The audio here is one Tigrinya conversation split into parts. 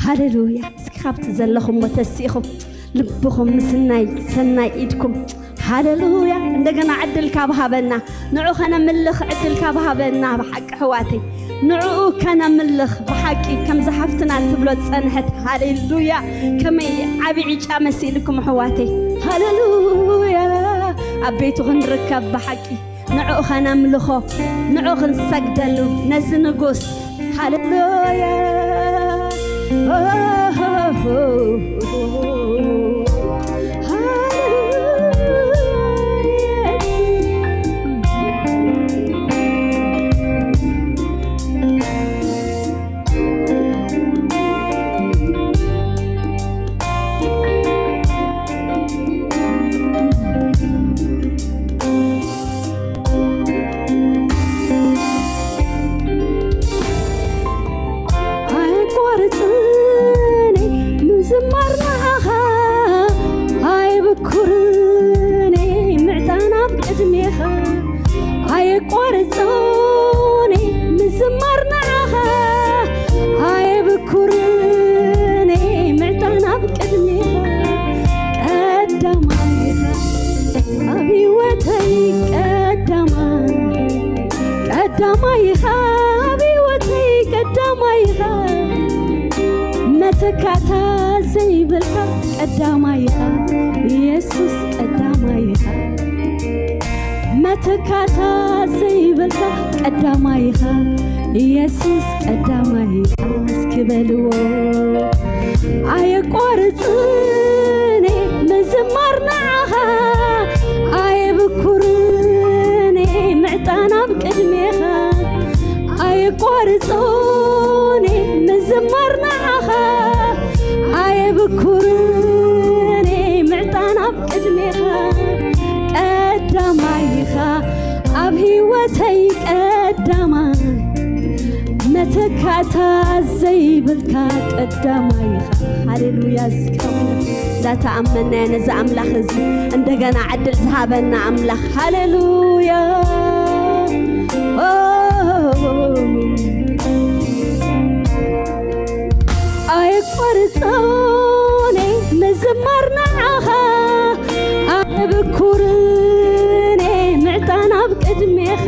ሃሌሉያ። እስኪ ካብቲ ዘለኹም ተሲእኹም ልብኹም ምስናይ ሰናይ ኢድኩም፣ ሃሌሉያ፣ እንደገና ዕድል ካብ ሃበና፣ ንዑ ከነምልኽ ዕድል ካብ ሃበና፣ ብሓቂ ኣሕዋተይ፣ ንዕኡ ከነምልኽ። ብሓቂ ከምዚ ሓፍትና ትብሎ ዝጸንሐት፣ ሃሌሉያ፣ ከመይ ዓቢ ዕጫ መሲልኩም ኣሕዋተይ። ሃሌሉያ። ኣብ ቤቱ ክንርከብ ብሓቂ ንዕኡ ኸነምልኾ፣ ንዕኡ ክንሰግደሉ፣ ነዚ ንጉስ። ሃሌሉያ። ኣየቋርጽን ምዝማር ንዓኻ፣ ኣይብኩርን ምዕጣን ኣብ ቅድሜኻ። ኣየቋርጽን ምዝማር ንዓኻ፣ ኣይብኩርን ምዕጣን ኣብ ቅድሜኻ። ቀዳማይ ኢኻ ኣብ ህይወተይ፣ ቀዳማይ፣ ቀዳማይ ኢኻ ኣብ ህይወተይ፣ ቀዳማይ ኢኻ። መተካእታ ዘይብልካ ቀዳማይ ኢኻ፣ ኢየሱስ ቀዳማይ ኢኻ። መተካእታ ዘይብልካ ቀዳማይ ኢኻ፣ ኢየሱስ ቀዳማይ ኢኻ። እስኪ በልዎ። ኣየቋርጽን ምዝማር ንዓኻ፣ ኣየብኩርን ምዕጣን ኣብ ቅድሜኻ። ኣየቋርጽን ምዝማር ንዓኻ፣ ኣየብኩርን ምዕጣን ኣብ ቅድሜኻ። ቀዳማይ ኢኻ ኣብ ህይወተይ፣ ቀዳማይ፣ መተካእታ ዘይብልካ ቀዳማይ ኢኻ። ሃሌሉያ። እስኪ እንዳተኣመናዮ ነዚ ኣምላኽ እዚ እንደገና ዕድል ዝሃበና ኣምላኽ፣ ሃሌሉያ። ኦ፣ ኣይቋርጾን ምዝማር ንዓኻ፣ ኣይብኩርን ምዕጣን ኣብ ቅድሜኻ።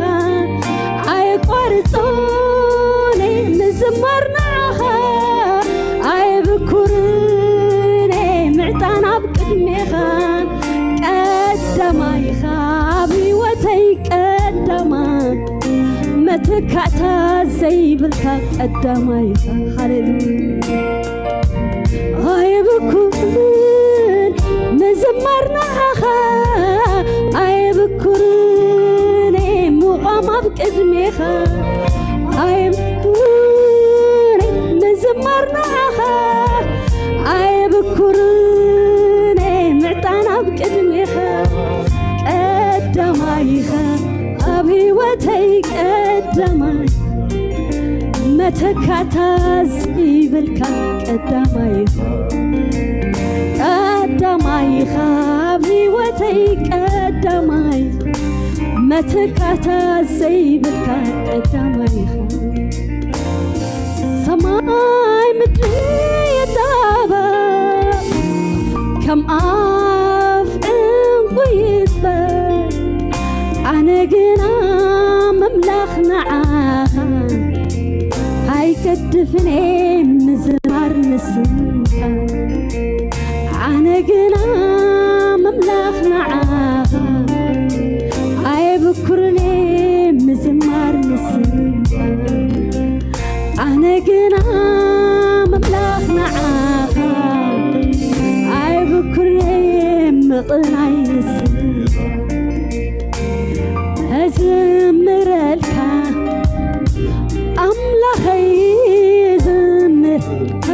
ኣይቋርጾን ምዝማር ንዓኻ፣ ኣይብኩርን ምዕጣን ኣብ ቅድሜኻ። ቀዳማይ ኢኻ ኣብ ህይወተይ፣ ቀዳማይ፣ መተካእታ ዘይብልካ ቀዳማይ ኢኻ። ሃሌሉያ። ኣይብኩርን ምዝማር ንዓኻ፣ ኣይብኩርን ምቋም ኣብ ቅድሜኻ። ኣይብኩርን ምዝማር ንዓኻ፣ ኣይብኩርን ምዕጣን ኣብ ቅድሜኻ። ቀዳማይ ኢኻ ኣብ ህይወተይ፣ ቀዳማይ፣ መተካእታ ዘይብልካ ቀዳማይ ኢኻ። ቀዳማይ ኢኻ ኣብ ህይወተይ፣ ቀዳማይ፣ መተካእታ ዘይብልካ ቀዳማይ ኢኻ። ሰማይ ምድሪ ይጣበቕ ከም ኣፍ ዕንቁ ይጽበ፣ ኣነ ግና ምምላኽ ንዓኻ ኣይገድፍን እየ ምዝማር ንስምካ። ኣነ ግና ምምላኽ ንዓኻ ኣይብኩርን እየ ምዝማር ንስምካ። ኣነ ግና ምምላኽ ንዓኻ ኣይብኩርን እየ ምቕናይ ንስምካ። እዝምረልካ ኣምላኸይ፣ እዝምረልካ፣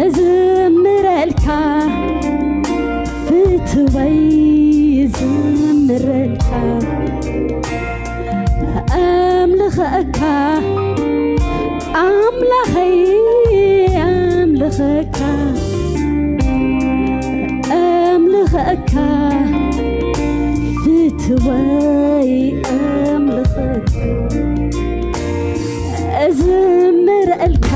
እዝምረልካ ፍትወይ፣ እዝምረልካ፣ ኣምልኸካ ኣምላኸይ፣ ኣምልኸካ፣ ኣምልኸካ ፍትወይ፣ ኣምልኸካ፣ እዝምረልካ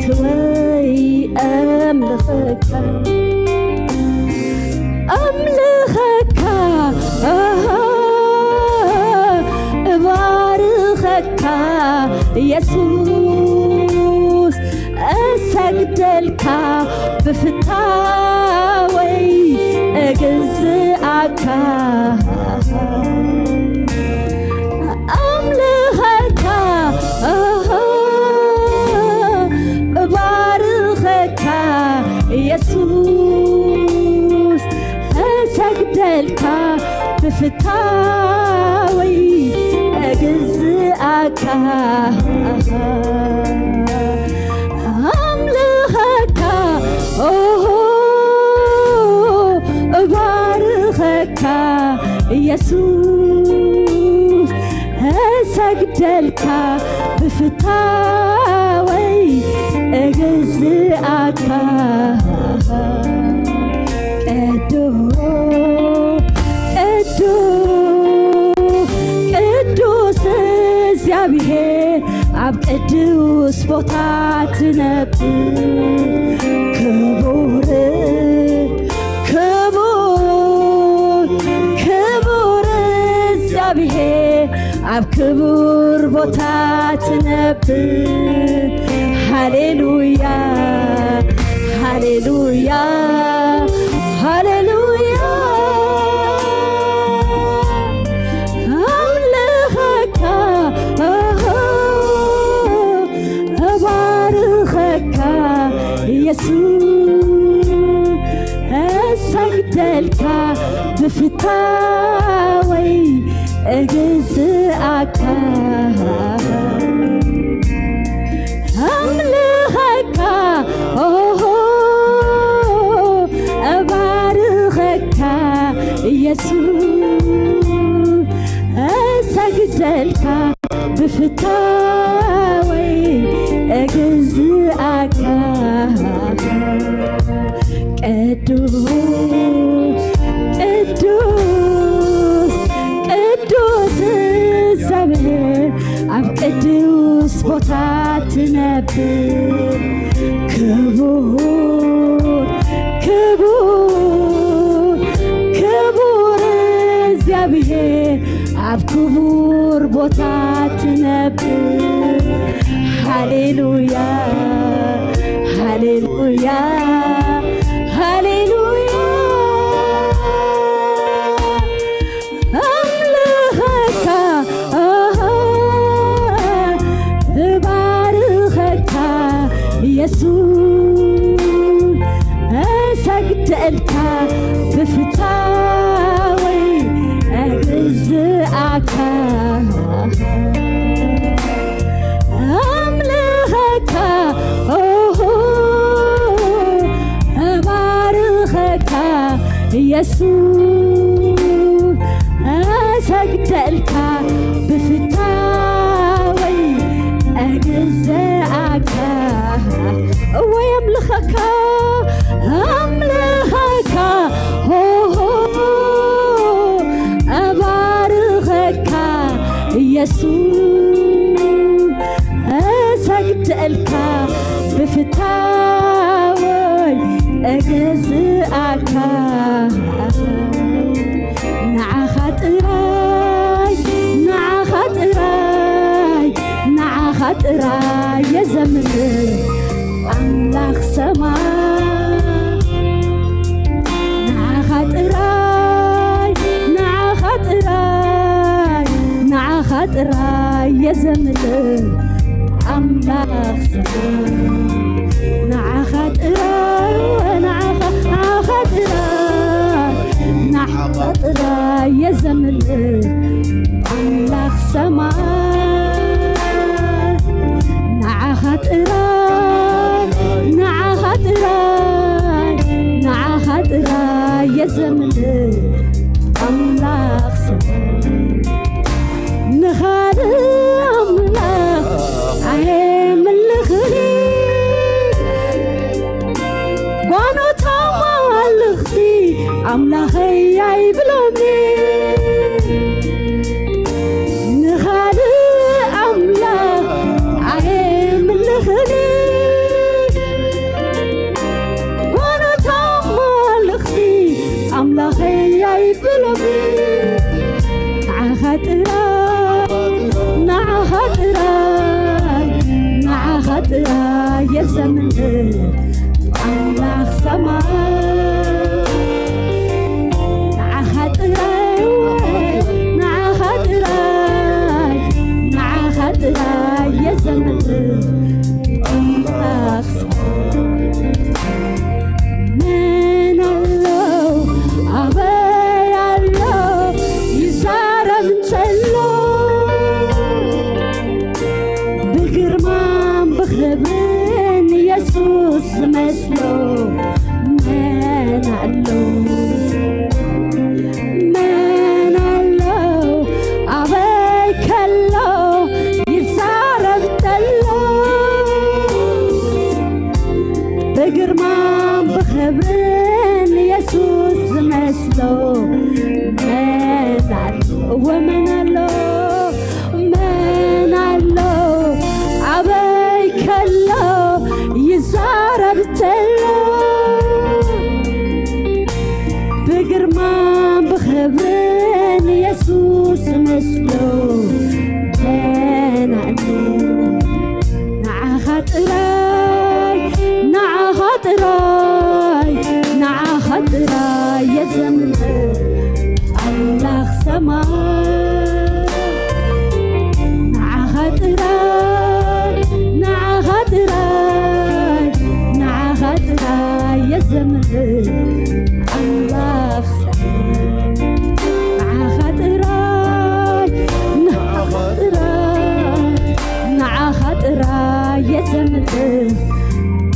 ክወይ ኣምልኸካ ኣምልኸካ ኣሃ፣ እባርኸካ ኢየሱስ እሰግደልካ ብፍታወይ እግዝኣካ ኣምልኸካ ኣሃ፣ እባርኸካ ኢየሱስ እሰግደልካ ብፍታወይ እግዝኣካ ኣምልኸካ ኦሆ እባርኸካ ኢየሱስ እሰግደልካ ብፍታወይ እግዝኣካ ቅዱስ ቅዱስ ቅዱስ እግዚኣብሔር ኣብ ቅዱስ ቦታ ትነብር ክቡር ክቡር ክቡር እግዚኣብሔር ኣብ ክቡር ቦታ ትነብር ሃሌሉያ ሃሌሉያ ሃሌሉያ ኣምልኸካ እባርኸካ ኢየሱስ እሰግደልካ ብፍታወይ እግዝኣካ ኣምልኸካ ኦሆ እባርኸካ ኢየሱስ እሰግደልካ ብፍታወይ እግዝኣካ ቅዱስ ቅዱስ ቅዱስ እግዚኣብሔር ኣብ ቅዱስ ቦታ ትነብር ክቡር ክቡር ክቡር እግዚኣብሔር ኣብ ክቡር ቦታ ትነብር ሃሌሉያ ሃሌሉያ ሃሌሉያ ኣምልኸካ ኣሃ፣ እባርኸካ ኢየሱስ እሰግደልካ ብፍታወይ እግዝኣካ ኣምልኸካ ኦሆ እባርኸካ ኢየሱስ እሰግደልካ ብፍታወይ እግዝኣካ እወ ኣምልኸካ ኣምልኸካ ሆሆ እባርኸካ ኢየሱስ እሰግደልካ ብፍታወይ እግዝኣካ ንዓኻ ጥራይ ንዓኻ ጥራይ ንዓኻ ጥራይ የዘምር ኣምላኽ ሰማይ ንዓኻ ጥራይ ንዓኻ ጥራይ ንዓኻ ጥራይ የዘምር ኣምላኽ ሰማይ ንዓኻ ጥራይ ንዓኻ ንዓኻ ጥራይ ንዓኻ ጥራይ የዘምር ኣምላኽ ሰማይ ንዓኻ ጥራይ ንዓኻ ጥራይ ንዓኻ ጥራይ የዘምር ኣምላኽ ሰማይ ንኻልእ ኣምላኽ ኣየምልኽን ጓኖት ኣማልኽቲ ኣምላኸይ ኣይብሎምን ንኻልእ ኣምላኽ ኣየምልኽን የዘምር ኣምላኽ ሰማይ። ንዓኻ ጥራይ፣ ንዓኻ ጥራይ፣ ንዓኻ ጥራይ የዘምር ኣምላኽ ሰማይ። መን ኣሎ ኣበይ ኣሎ ይዛረብ እንተሎ፣ ብግርማን ብኽብርን ኢየሱስ ዝመስሎ መን ኣሎ? መን ኣሎ ኣበይ ከሎ ይዛረብ ተሎ፣ ብግርማን ብኽብርን ኢየሱስ ዝመስሎ መን ኣሎ? እወ መን ኣሎ? መን ኣሎ ኣበይ ከሎ ይዛረብ ተሎ፣ ብግርማን ብኽብርን ኢየሱስ ዝመስሎ መን ኣሎ? ንዓኻ ጥራይ፣ ንዓኻ ጥራይ፣ ንዓኻ ጥራይ የዘምር ኣምላኽ ሰማይ። ንዓኻ ጥራይ፣ ንዓኻ ጥራይ፣ ንዓኻ ጥራይ የዘምር ኣምላኽ ሰማይ። ንዓኻ ጥራይ፣ ንዓኻ ጥራይ፣ ንዓኻ ጥራይ የዘምር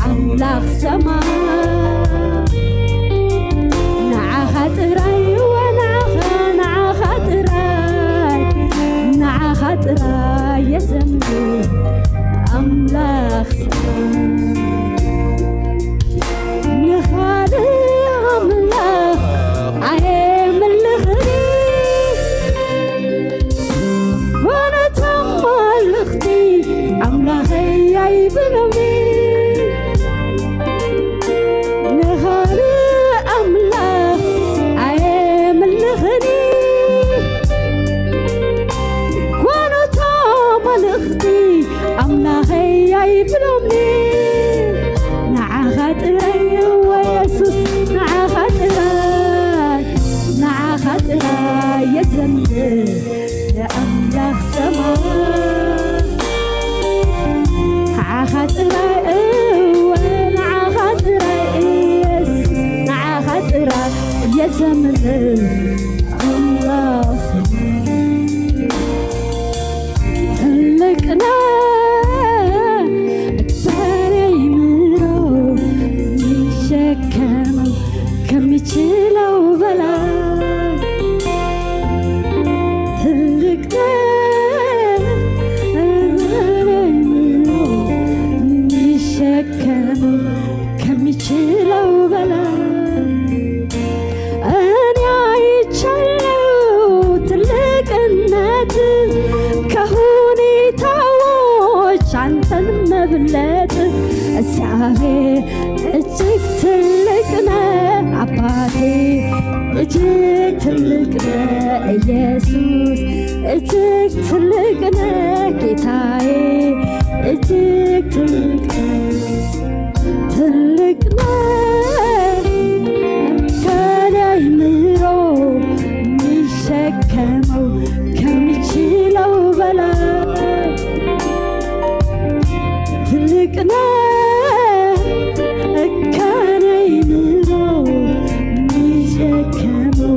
ኣምላኽ ሰማይ። ንዓኻ ጥራይ፣ እወ ንዓኻ፣ ንዓኻ ጥራይ፣ ንዓኻ ጥራይ የዘምር ኣምላኽ ሰማይ። ንኻልእ ኣምላኽ ኣየምልኽን፣ ኮነ ተማልኽቲ ኣምላኸይ ኣይብሎምን። ንኻልእ ኣምላኽ ኣየምልኽን፣ ኮነ ተማልኽቲ ኣምላኸይ ኣይብሎምን። ንዓኻ ጥራይ እወ የሱስ፣ ንዓኻ ጥራይ፣ ንዓኻ ጥራይ የዘምር ንኣምላኽ ሰማይ። ንዓኻ ጥራይ እወ፣ ንዓኻ ጥራይ ኢየሱስ፣ ንዓኻ ጥራይ የዘምር ኣምላኽ ሰማይ። ትልቅ ነህ፣ በኔ አይምሮ የሚሸከመው ከሚችለው በላይ። ትልቅ ነህ፣ በኔ አይምሮ የሚሸከመው ከሚችለው በላይ። እኔ አይቻለው ትልቅነት፣ ከሁኔታዎች አንተን መብለጥ። እግዚአብሔር እጅግ ትልቅ ነህ አባቴ፣ እጅግ ትልቅ ነህ ኢየሱስ፣ እጅግ ትልቅ ነህ ጌታዬ፣ እጅግ ትልቅ ነህ። ትልቅ ነህ፣ ከኔ አይምሮ የሚሸከመው ከሚችለው በላይ። ትልቅ ነህ፣ ከኔ አይምሮ የሚሸከመው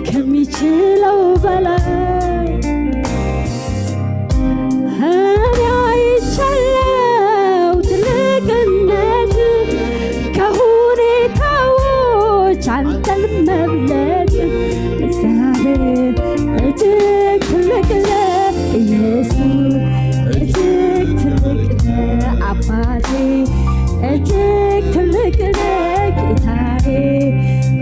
ከሚችለው በላይ። እኔ አይቻለው ትልቅነት፣ ከሁኔታዎች አንተን መብለጥ። እግዚአብሔር እጅግ ትልቅ ነህ፣ ኢየሱስ እጅግ ትልቅ ነህ፣ አባቴ እጅግ ትልቅ ነህ፣ ጌታዬ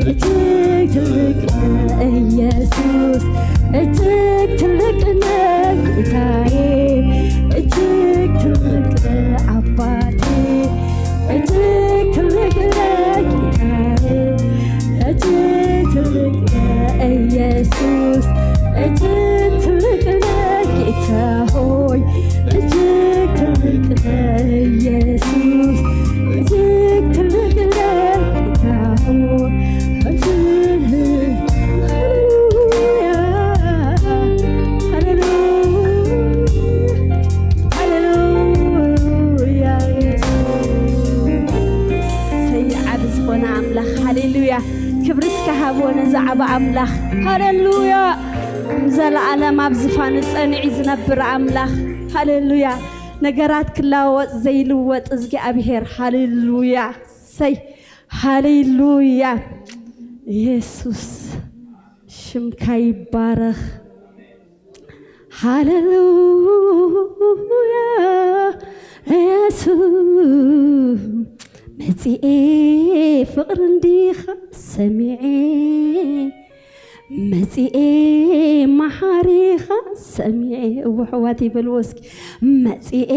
እጅግ ትልቅ ነህ፣ ኢየሱስ እጅግ ትልቅ ነህ፣ ጌታዬ እጅግ ትልቅ ነህ፣ አባቴ እጅግ ትልቅ ነህ፣ ጌታዬ እጅግ ትልቅ ነህ፣ ኢየሱስ እጅግ ትልቅ ነህ፣ ጌታ ሆይ እጅግ ትልቅ ነህ፣ ኢየሱስ ክብሪ እስከ ሃቦ ነዚ ዓቢ ኣምላኽ። ሃሌሉያ! ንዘለኣለም ኣብ ዝፋኑ ጸኒዑ ዝነብር ኣምላኽ። ሃሌሉያ! ነገራት ክለዋወጥ ዘይልወጥ እግዚኣብሔር። ሃሌሉያ! ሰይ ሃሌሉያ! ኢየሱስ ሽምካ ይባረኽ። ሃሌሉያ ኢየሱስ መጺኤ ፍቕሪ እንዲኻ ሰሚዔ መጺኤ መሓሪኻ ሰሚዔ እወ ኣሕዋት ይበልዎ እስኪ መጺኤ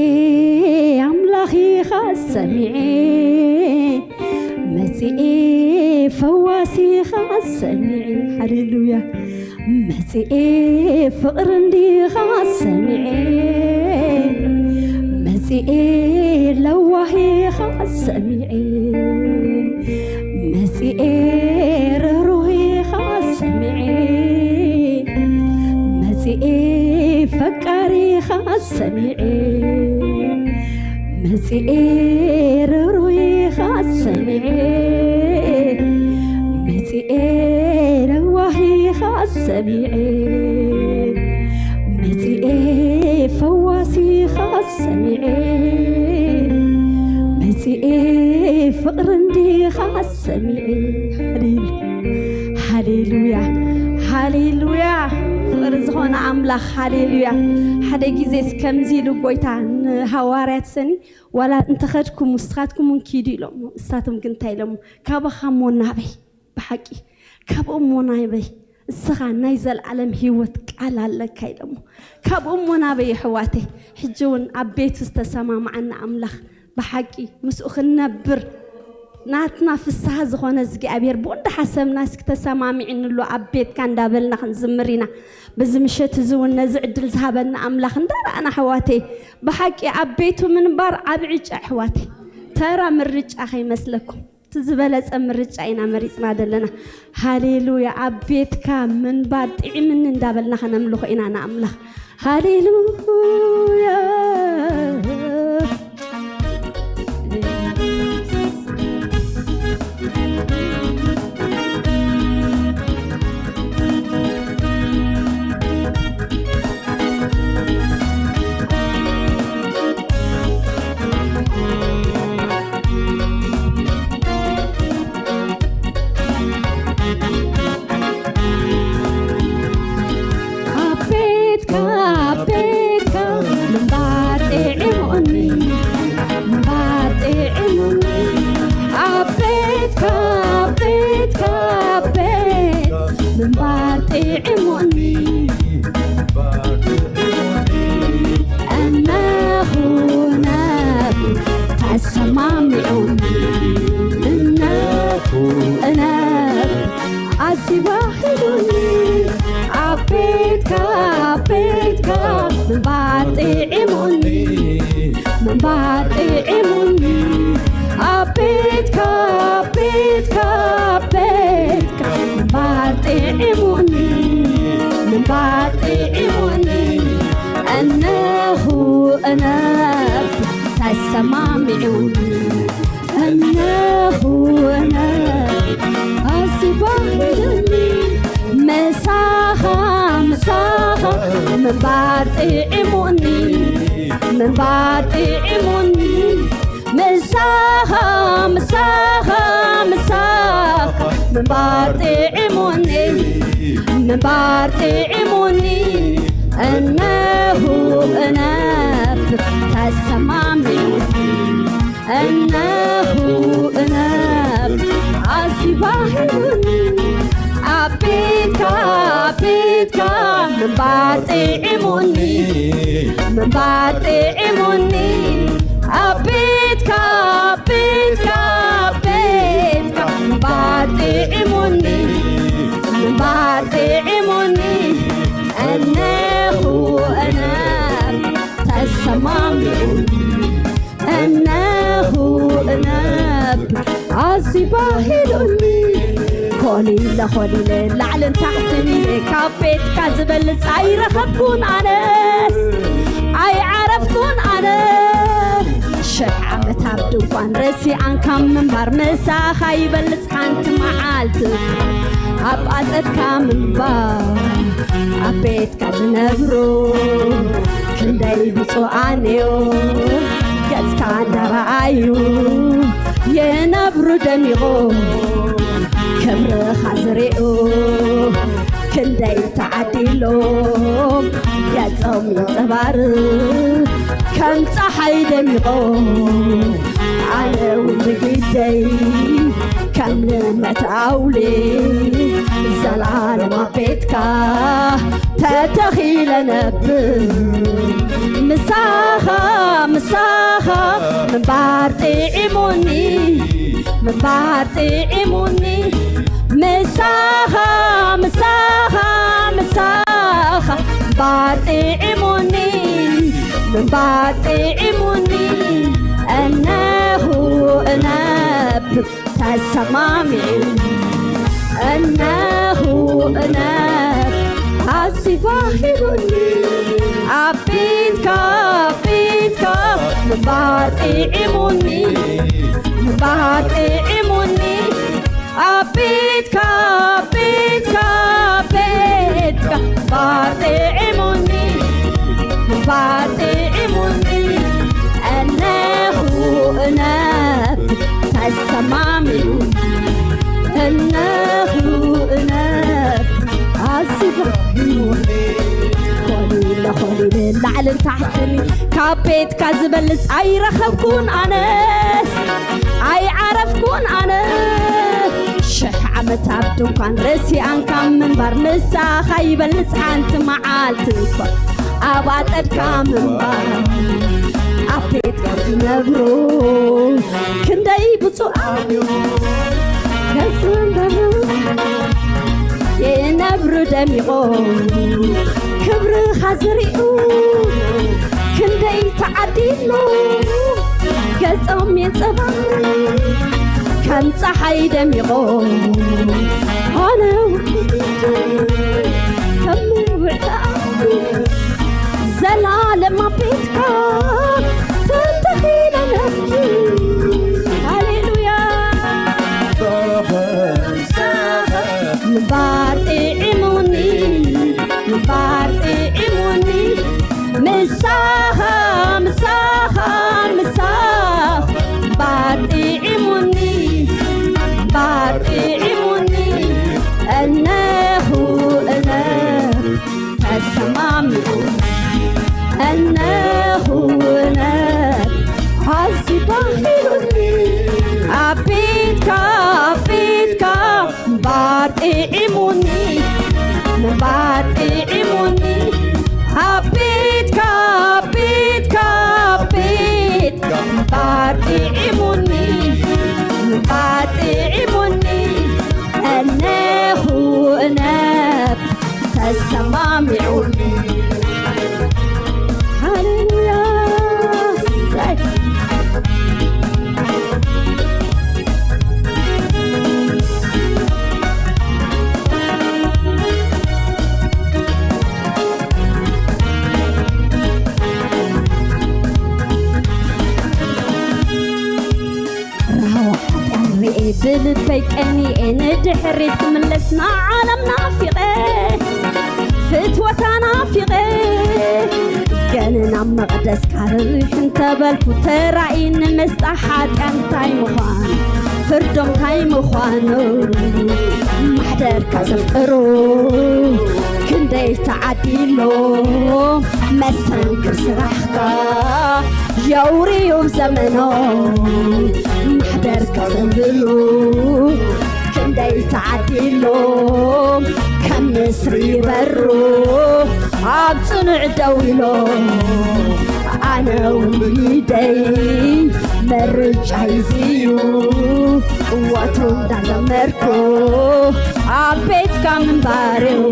ኣምላኺኻ ሰሚዔ መጺኤ ፈዋሲኻ ሰሚዔ ሃሌሉያ መጺኤ ፍቕሪ እንዲኻ ሰሚዐ መጺኤ ለዋሂኻ ሰሚዐ መጺኤ ርህሩሂኻ ሰሚዐ መጺኤ ፈቃሪኻ ሰሚዐ መጺኤ ርህሩሂኻ ሰሚዐ መጺኤ ለዋሂኻ ሰሚዐ መጺኤ ፈዋሲኻ ሰሚዐ መጺኤ ፍቕሪ እንዲኻ ሰሚዐ ሃሌሉ ሃሌሉያ ሃሌሉያ ፍቕሪ ዝኾነ ኣምላኽ ሃሌሉያ ሓደ ግዜ ከምዚ ኢሉ ጎይታ ንሃዋርያት ሰኒ ዋላ እንተኸድኩም ንስኻትኩም እውን ኪዱ ኢሎሞ ንሳቶም ግን እንታይ ኢሎሞ ካባኻ እሞ ናበይ ብሓቂ ካብኦም እሞ ናበይ እስኻ ናይ ዘለኣለም ህይወት ቃል ኣለካ ኢሎሞ ካብኦም እሞ ናበይ ኣሕዋተይ ሕጂ እውን ኣብ ቤቱ ዝተሰማማዓና ኣምላኽ ብሓቂ ምስኡ ክንነብር ናትና ፍስሃ ዝኾነ እግዚኣብሔር ብኡ እንዳሓሰብና እስኪ ተሰማሚዕንሉ ኣብ ቤትካ እንዳበልና ክንዝምር ኢና በዚ ምሸት እዚ እውን ነዚ ዕድል ዝሃበና ኣምላኽ እንዳረኣና ኣሕዋተይ ብሓቂ ኣብ ቤቱ ምንባር ዓብ ዕጫ ኣሕዋተይ ተራ ምርጫ ከይመስለኩም እቲ ዝበለጸ ምርጫ ኢና መሪጽና ዘለና ሃሌሉያ ኣብ ቤትካ ምንባር ጥዒምኒ እንዳበልና ከነምልኾ ኢና ንኣምላኽ ሃሌሉያ ኮሊለ ኮሊለ ላዕልን ታሕትን ኢለ ካብ ቤትካ ዝበልፅ ኣይረኸብኩን ኣነስ ኣይዓረፍኩን ኣነስ ሽሕ ዓመት ኣብ ድንኳን ረሲኣን ካብ ምንባር፣ ምሳኻ ይበልጽ ሓንቲ መዓልቲ ኣብ ኣጸድካ ምንባር። ኣብ ቤትካ ዝነብሩ ክንደይ ብፁዓን እዮም፣ ገጽካ እንዳረኣዩ ይነብሩ ደሚቖም። ክብርኻ ዝሪኡ ክንደይ ተዓዲሎም፣ ገጾም የንጸባርቕ ከም ጸሓይ ደሚቖም። ኣነ እውን ብግደይ ከም ልምዕቲ ኣውሊ፣ ዘላለም ኣብ ቤትካ ተተኺለ ነብር። ምሳኻ፣ ምሳኻ ምንባር ጥዒሙኒ፣ ምንባር ጥዒሙኒ። ምሳኻ፣ ምሳኻ፣ ምሳኻ ምንባር ጥዒሙኒ፣ ምንባር ጥዒሙኒ። እነኹ እነብር ተሰማሚዑ፣ እነኹ እነብር ኣዝዩ ባሂሩኒ። ኣብ ቤትካ፣ ኣብ ቤትካ ምንባር ጥዒሙኒ፣ ምንባር ጥዒሙኒ። ኣብ ቤትካ፣ ኣብ ቤትካ፣ ኣብ ቤትካ ምንባር ጥዒሙኒ፣ ምንባር ጥዒሙኒ። እነኹ እነብር ተሰማሚዑ፣ እነኹ እነብር ኣዝዩ ባሂሩኒ። ኮሊለ ኮሊለ ላዕልን ታሕትን፣ ካብ ቤትካ ዝበልጽ ኣይረኸብኩን ኣነስ ኣይዓረፍኩን ኣነ። ሽሕ ዓመት ኣብ ድንኳን ረሲኣን ካብ ምንባር፣ ምሳኻ ይበልጽ ሓንቲ መዓልቲ እኳ ኣብ ኣጸድካ ምንባር። ኣብ ቤትካ ዝነብሩ ክንደይ ብፁዓን እዮም፣ ገጽ መንበሩ ይነብሩ ደሚቖም። ክብርኻ ዝሪኡ ክንደይ ተዓዲሉ፣ ገጾም የንጸባርቕ ከም ጸሓይ ደሚቖ። ኣነ ከም ምውዕታ ዘላለም ኣብ ቤትካ ተተኺለ ነብር። ሃሌሉያ። ምንባር ጥዒሙኒ፣ ምንባር ጥዒሙኒ። ምሳኻ፣ ምሳኻ፣ ምሳኻ ምንባር ጥዒሙኒ፣ ምንባር ጥዒሙኒ። እነኹ እነኹ ተሰማሚዑ፣ እነኹ እነኹ ኣዝዩ ባሂሩኒ። ኣብ ቤትካ፣ ኣብ ቤትካ ምንባር ጥዒሙኒ፣ ምንባር ጥዒሙኒ። ኣብ ቤትካ፣ ኣብ ቤትካ፣ ኣብ ቤትካ ምንባር ጥዒሙኒ፣ ምንባር ጥዒሙኒ። እነኹ እነብር ተሰማሚዑኒ። ሃሌሉያ። ራህዋ ሓጢኣን ርኤ ብልበይ ቀኒኤ ንድሕሪት ክምለስ ንዓለም ናፊቐ ፍትወታ ናፊቐ ገነ ናብ መቕደስ ካርሪሕ እንተበልኩ ተራእይኒ መስጣ ሓጢኣን እንታይ ምዃን ፍርዶም እንታይ ምዃኑ ማሕደርካ ዘፍቅሩ ክንደይ ተዓዲሎ መስተንክር ስራሕካ የውርዩ ዘመኖ ማሕደርካ ዘብሉ ክንደይ ተዓዲሎ ከም ንስሪ ይበሩ ኣብ ጽኑዕ ደው ኢሎ ኣነ እውን ብኢደይ ምርጫይ እዚ እዩ ወትሩ እንዳዘመርኩ ኣብ ቤትካ ምንባር እዩ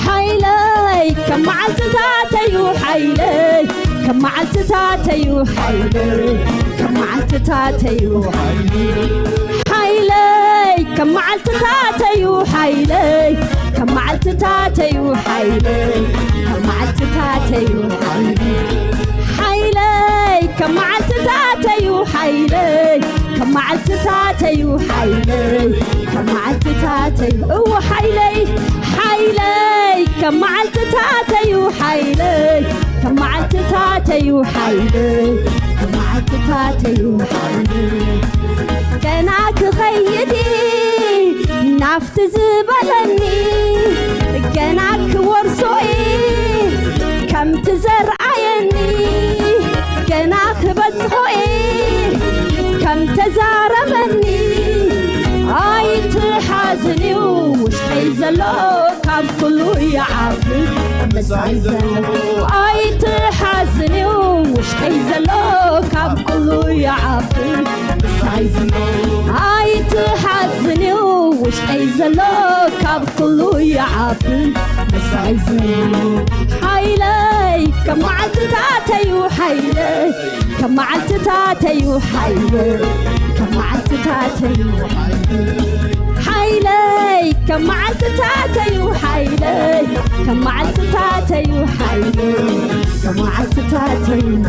ሓይለይ ከም መዓልትታተዩ ሓይለይ ከም መዓልትታተዩ ሓይለይ ከም መዓልትታተዩ ሓይለይ ከም መዓልትታተዩ ሓይለይ ከም መዓልትታተዩ ሓይለይ ከም መዓልትታተዩ ሓይለይ ሓይለይ ከም መዓልትታተዩ ሓይለይ፣ ከም መዓልትታተዩ ሓይለይ፣ ከም መዓልትታተዩ፣ እዎ ሓይለይ፣ ሓይለይ፣ ከም መዓልትታተዩ ሓይለይ፣ ከም መዓልትታተዩ ሓይለይ፣ ከም መዓልትታተዩ ሓይለይ። ገና ክኸይድ ናብቲ ዝበለኒ፣ ገና ክወርሶ ከምቲ ዘርኣየኒ፣ ገና ክበጽሖ ከም ተዛረበኒ። ኣይትሓዝንዩ ውሽጠይ ዘሎ ካብ ኩሉ ይዓቢ ምሳይ ዘሎ። ኣይትሓዝንዩ ውሽጠይ ዘሎ ካብ ኩሉ ይዓቢ ምሳይ ዘሎ። ኣይትሓዝንዩ ውሽጠይ ዘሎ ካብ ኩሉ ይዓቢ ምሳይ ዘሎ። ሓይለይ ከም መዓልትታተዩ ሓይለይ፣ ከም መዓልትታተዩ ሓይለይ፣ ከም መዓልትታተዩ ሓይለይ፣ ከም መዓልትታተዩ ሓይለይ፣ ከም መዓልትታተዩ ሓይለይ፣ ከም መዓልትታተዩ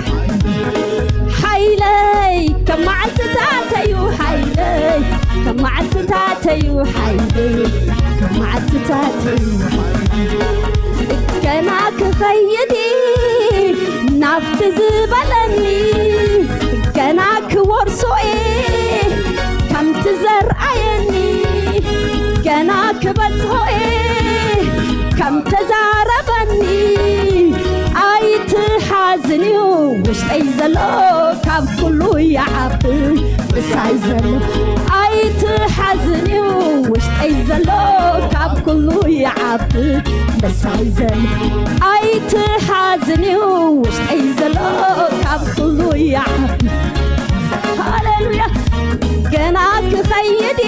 ሓይለይ፣ ከም መዓልትታተዩ ሓይለይ፣ ከም መዓልትታተዩ ሓይለይ፣ ከም መዓልትታተዩ ሓይለይ። ገና ክኸይድ ናብቲ ዝበለኒ፣ ገና ክወርሶ ከምቲ ዘርኣየኒ፣ ገና ክበጽሖ ከም ተዛረበኒ። ኣይትሓዝንዩ ውሽጠይ ዘሎ ካብ ኩሉ ይዓቢ ምሳይ ዘሎ። ኣይትሓዝንዩ ውሽጠይ ዘሎ ካብ ኩሉ ይዓቢ ምሳይ ዘሎ። ኣይትሓዝንዩ ውሽጠይ ዘሎ ካብ ኩሉ ይዓቢ። ሃሌሉያ። ገና ክኸይድ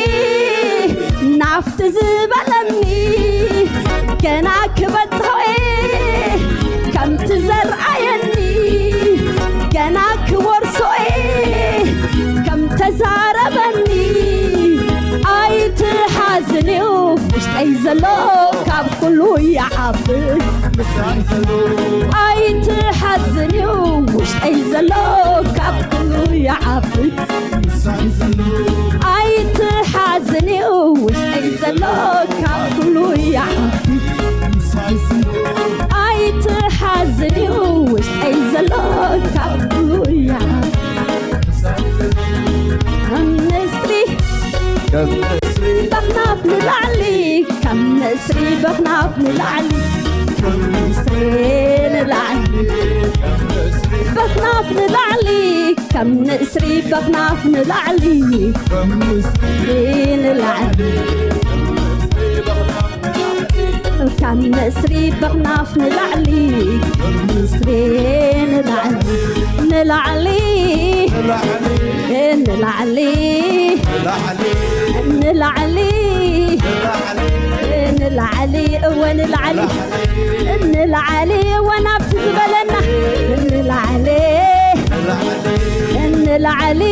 ናብቲ ዝበለኒ፣ ገና ክበጽሖ ከምቲ ዘርኣየኒ፣ ገና ክወርሶ ከም ተዛረበኒ። ኣይትሓዝንዩ ውሽጠይ ዘሎ ካብ ኩሉ ይዓቢ ምሳይ ዘሎ። ኣይትሓዝንዩ ውሽጠይ ዘሎ ካብ ኩሉ ይዓቢ ምሳይ ዘሎ። ኣይትሓዝንዩ ውሽጠይ ዘሎ ካብ ኩሉ ይዓቢ ምሳይ ዘሎ። ኣይትሓዝንዩ ውሽጠይ ዘሎ ካብ ኩሉ ይዓቢ ምሳይ ዘሎ። ካብ ንስሪ ከም ንስሪ በኽናፍ ንላዕሊ፣ ካብ ንስሪ በኽናፍ ንላዕሊ፣ ካብ ንስሪ ንላዕሊ፣ በኽናፍ ንላዕሊ፣ ከም ንስሪ በኽናፍ ንላዕሊ፣ ንላዕሊ፣ ካብ ንስሪ በኽናፍ ንላዕሊ፣ ንላዕሊ፣ ንላዕሊ፣ ንላዕሊ፣ ንላዕሊ፣ ንላዕሊ፣ እወ ንላዕሊ፣ ንላዕሊ፣ እወ ናብቲ ዝበለና፣ ንላዕሊ፣ ንላዕሊ፣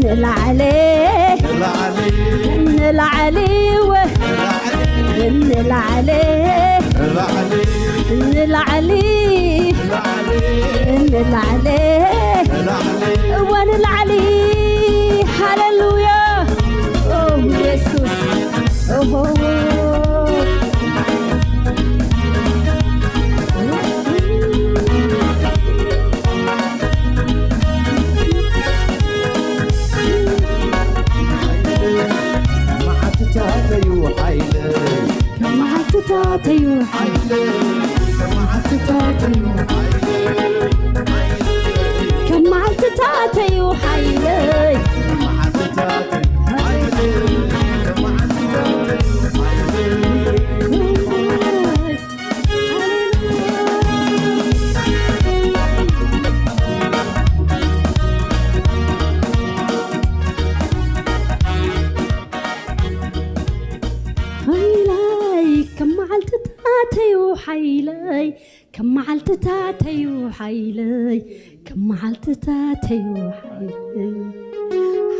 ንላዕሊ፣ ንላዕሊ፣ እወ ንላዕሊ፣ ንላዕሊ፣ ንላዕሊ፣ እወ ንላዕሊ። ሃሌሉያ። ኦ፣ ኢየሱስ። ኦሆ። መዓልትታተዩ ሓይለይ፣ ከም መዓልትታተዩ ሓይለይ፣ ከም መዓልትታተዩ ሓይለይ፣ ከም መዓልትታተዩ ሓይለይ፣ ከም መዓልትታተዩ ሓይለይ፣ ከም መዓልትታተዩ ሓይለይ። ሓይለይ ከም መዓልትታተዩ ሓይለይ፣ ከም መዓልትታተዩ ሓይለይ፣ ከም መዓልትታተዩ ሓይለይ።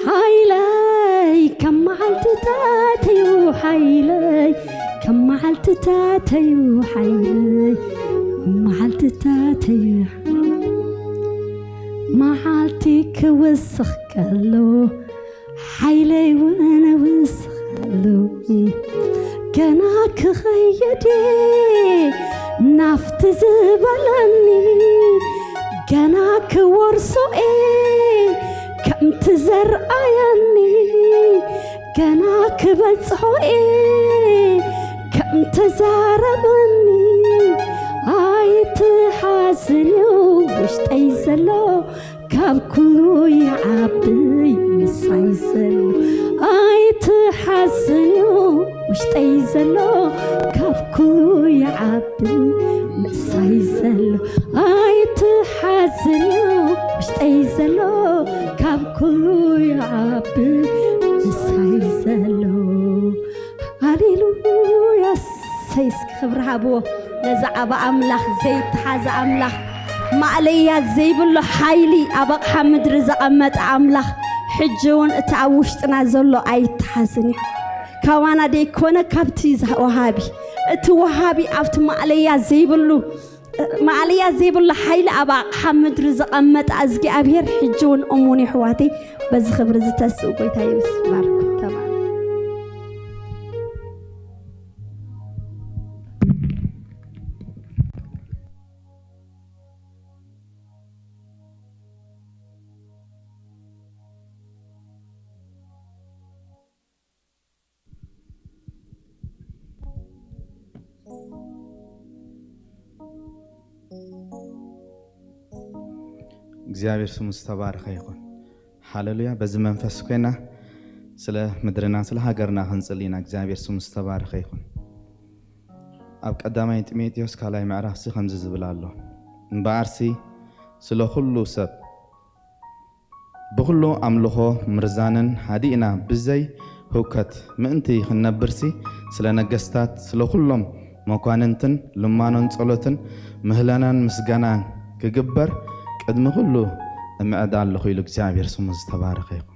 ሓይለይ ከም መዓልትታተዩ ሓይለይ፣ ከም መዓልትታተዩ ሓይለይ፣ ከም መዓልትታተዩ ሓይለይ። መዓልቲ ክውስኽ ከሎ ሓይለይ እውን እውስኸሉ። ገና ክኸይድ ናፍቲ ዝበለኒ፣ ገና ክወርሶ ከምቲ ዘርኣየኒ፣ ገና ክበጽሖ ከምቲ ዘረበኒ። ኣይትሓዝን እዩ ውሽጠይ ዘሎ ካብ ኩሉ ይዓቢ ምሳይ ዘሎ። ኣይትሓዝን እዩ ውሽጠይ ዘሎ ካብ ኩሉ ይዓቢ ምሳይ ዘሎ። ኣይትሓዝን እዩ ውሽጠይ ዘሎ ካብ ኩሉ ይዓቢ ምሳይ ዘሎ። ሃሌሉያ። እሰይ፣ እስኪ ክብሪ ሃብዎ ነዚ ዓቢ ኣምላኽ፣ ዘይተሓዘ ኣምላኽ፣ ማእለያ ዘይብሉ ሓይሊ፣ ኣብ ኣቕሓ ምድሪ ዘቐመጠ ኣምላኽ፣ ሕጂ እውን እቲ ኣብ ውሽጥና ዘሎ ኣይተሓዝን እዩ። ካባና ደይኮነ፣ ካብቲ ወሃቢ፣ እቲ ወሃቢ ኣብቲ ማእለያ ዘይብሉ፣ ማእለያ ዘይብሉ ሓይሊ ኣብ ኣቕሓ ምድሪ ዘቐመጠ እግዚኣብሔር ሕጂ እውን እሙን እዩ። ኣሕዋተይ፣ በዚ ክብሪ ዝተስኡ ጎይታ ይባርኩም። ተባረኩ። እግዚኣብሔር ስሙ ዝተባረኸ ይኹን። ሃሌሉያ። በዚ መንፈስ ኮይና ስለ ምድርና ስለ ሃገርና ክንጽሊ ኢና። እግዚኣብሔር ስሙ ዝተባረኸ ይኹን። ኣብ ቀዳማይ ጢሞቴዎስ ካልኣይ ምዕራፍሲ ከምዚ ዝብል ኣሎ፣ እምበኣርሲ ስለ ኩሉ ሰብ ብኹሉ ኣምልኾ ምርዛንን ሃዲእና ብዘይ ህውከት ምእንቲ ክንነብርሲ፣ ስለ ነገስታት፣ ስለ ኩሎም መኳንንትን ልማኖን ጸሎትን ምህለናን ምስጋና ክግበር ቅድሚ ኩሉ እምዕድ ኣለኹ ኢሉ እግዚኣብሔር ስሙ ዝተባረኸ ይኹን።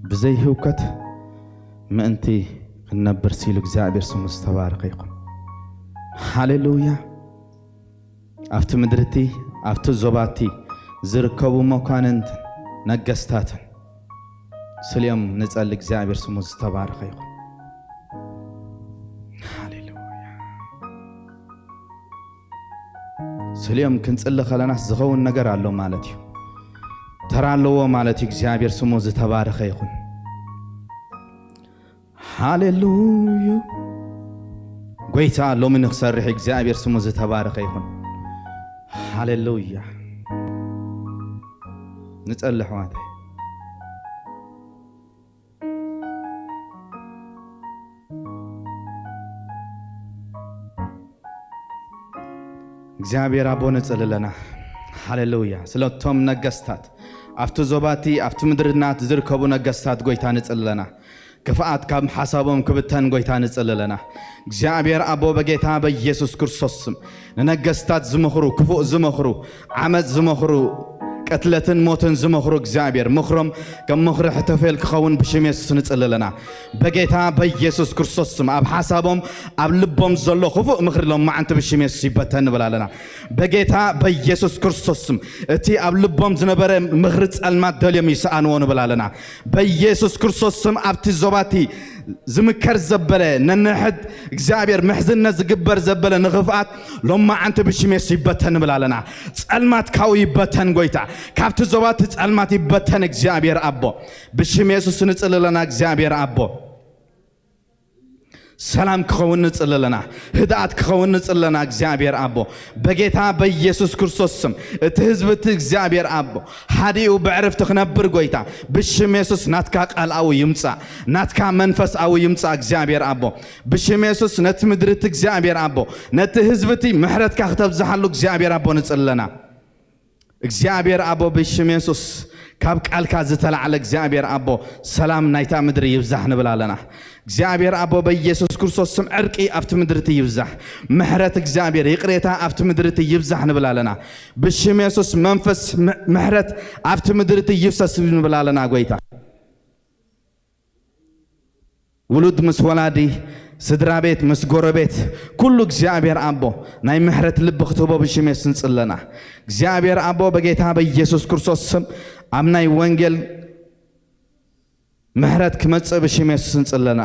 ብዘይ ህውከት ምእንቲ ክንነብርሲ ኢሉ እግዚኣብሔር ስሙ ዝተባረኸ ይኹን። ሃሌሉያ። ኣብቲ ምድርቲ፣ ኣብቲ ዞባቲ ዝርከቡ መኳንንትን ነገስታትን ስልዮም ንጸሊ። እግዚኣብሔር ስሙ ዝተባረኸ ይኹን። ሃሌሉያ። ስልዮም ክንጽሊ ከለናስ ዝኸውን ነገር ኣሎ ማለት እዩ። ተራ ኣለዎ ማለት እዩ። እግዚኣብሔር ስሙ ዝተባረኸ ይኹን። ሃሌሉያ። ጎይታ ሎሚ ንኽሰርሕ እግዚኣብሔር ስሙ ዝተባረኸ ይኹን። ሃሌሉያ። ንጸሊ ኣሕዋተይ። እግዚኣብሔር ኣቦ ንጽሊ ኣለና። ሃሌሉያ። ስለቶም ነገስታት፣ ኣብቲ ዞባቲ፣ ኣብቲ ምድርናት ዝርከቡ ነገስታት ጎይታ ንጽሊ ኣለና። ክፍኣት ካብ ሓሳቦም ክብተን ጎይታ ንጽሊ ኣለና። እግዚኣብሔር ኣቦ በጌታ በኢየሱስ ክርስቶስ ስም ንነገስታት ዝመኽሩ፣ ክፉእ ዝመኽሩ፣ ዓመጽ ዝመኽሩ፣ ቅትለትን ሞትን ዝመኽሩ እግዚኣብሔር ምኽሮም ከም ምኽሪ ሕተፌል ክኸውን ብሽም የሱስ ንጽሊ ኣለና። በጌታ በኢየሱስ ክርስቶስ ስም ኣብ ሓሳቦም ኣብ ልቦም ዘሎ ክፉእ ምኽሪ ሎም መዓንቲ ብሽም የሱስ ይበተን ንብል ኣለና። በጌታ በኢየሱስ ክርስቶስ ስም እቲ ኣብ ልቦም ዝነበረ ምኽሪ ጸልማት ደልዮም ይስኣንዎ ንብል ኣለና። በኢየሱስ ክርስቶስ ስም ኣብቲ ዞባቲ ዝምከር ዘበለ ነንሕድ እግዚኣብሔር ምሕዝነት ዝግበር ዘበለ ንኽፍኣት ሎም መዓንቲ ብሽም የሱስ ይበተን ንብል ኣለና። ጸልማት ካብኡ ይበተን ጎይታ። ካብቲ ዞባቲ ጸልማት ይበተን እግዚኣብሔር ኣቦ። ብሽም የሱስ ንጽሊ ኣለና እግዚኣብሔር ኣቦ። ሰላም ክኸውን ንጽሊ ኣለና። ህድኣት ክኸውን ንጽሊ ኣለና እግዚኣብሔር ኣቦ። በጌታ በኢየሱስ ክርስቶስ ስም እቲ ህዝቢ እቲ እግዚኣብሔር ኣቦ ሓዲኡ ብዕርፍቲ ክነብር ጎይታ ብሽም የሱስ ናትካ ቃል ኣብኡ ይምጻእ። ናትካ መንፈስ ኣብኡ ይምጻእ እግዚኣብሔር ኣቦ። ብሽም የሱስ ነቲ ምድሪ እቲ እግዚኣብሔር ኣቦ ነቲ ህዝቢ እቲ ምሕረትካ ክተብዝሓሉ እግዚኣብሔር ኣቦ ንጽሊ ኣለና። እግዚኣብሔር ኣቦ ብሽም የሱስ ካብ ቃልካ ዝተላዕለ እግዚኣብሔር ኣቦ ሰላም ናይታ ምድሪ ይብዛሕ ንብል ኣለና። እግዚኣብሔር ኣቦ በኢየሱስ ክርስቶስ ስም ዕርቂ ኣብቲ ምድሪ እቲ ይብዛሕ። ምሕረት እግዚኣብሔር ይቕሬታ ኣብቲ ምድሪ እቲ ይብዛሕ ንብል ኣለና። ብሽም የሱስ መንፈስ ም-፣ ምሕረት ኣብቲ ምድሪ እቲ ይፍሰስ ንብል ኣለና ጎይታ። ውሉድ ምስ ወላዲ ስድራ ቤት፣ ምስ ጎረቤት፣ ኩሉ እግዚኣብሔር ኣቦ ናይ ምሕረት ልቢ ክትህቦ ብሽም የሱስ ንጽለና። እግዚኣብሔር ኣቦ በጌታ በኢየሱስ ክርስቶስ ስም ኣብ ናይ ወንጌል ምሕረት ክመጽእ ብሽም የሱስ ንጽለና።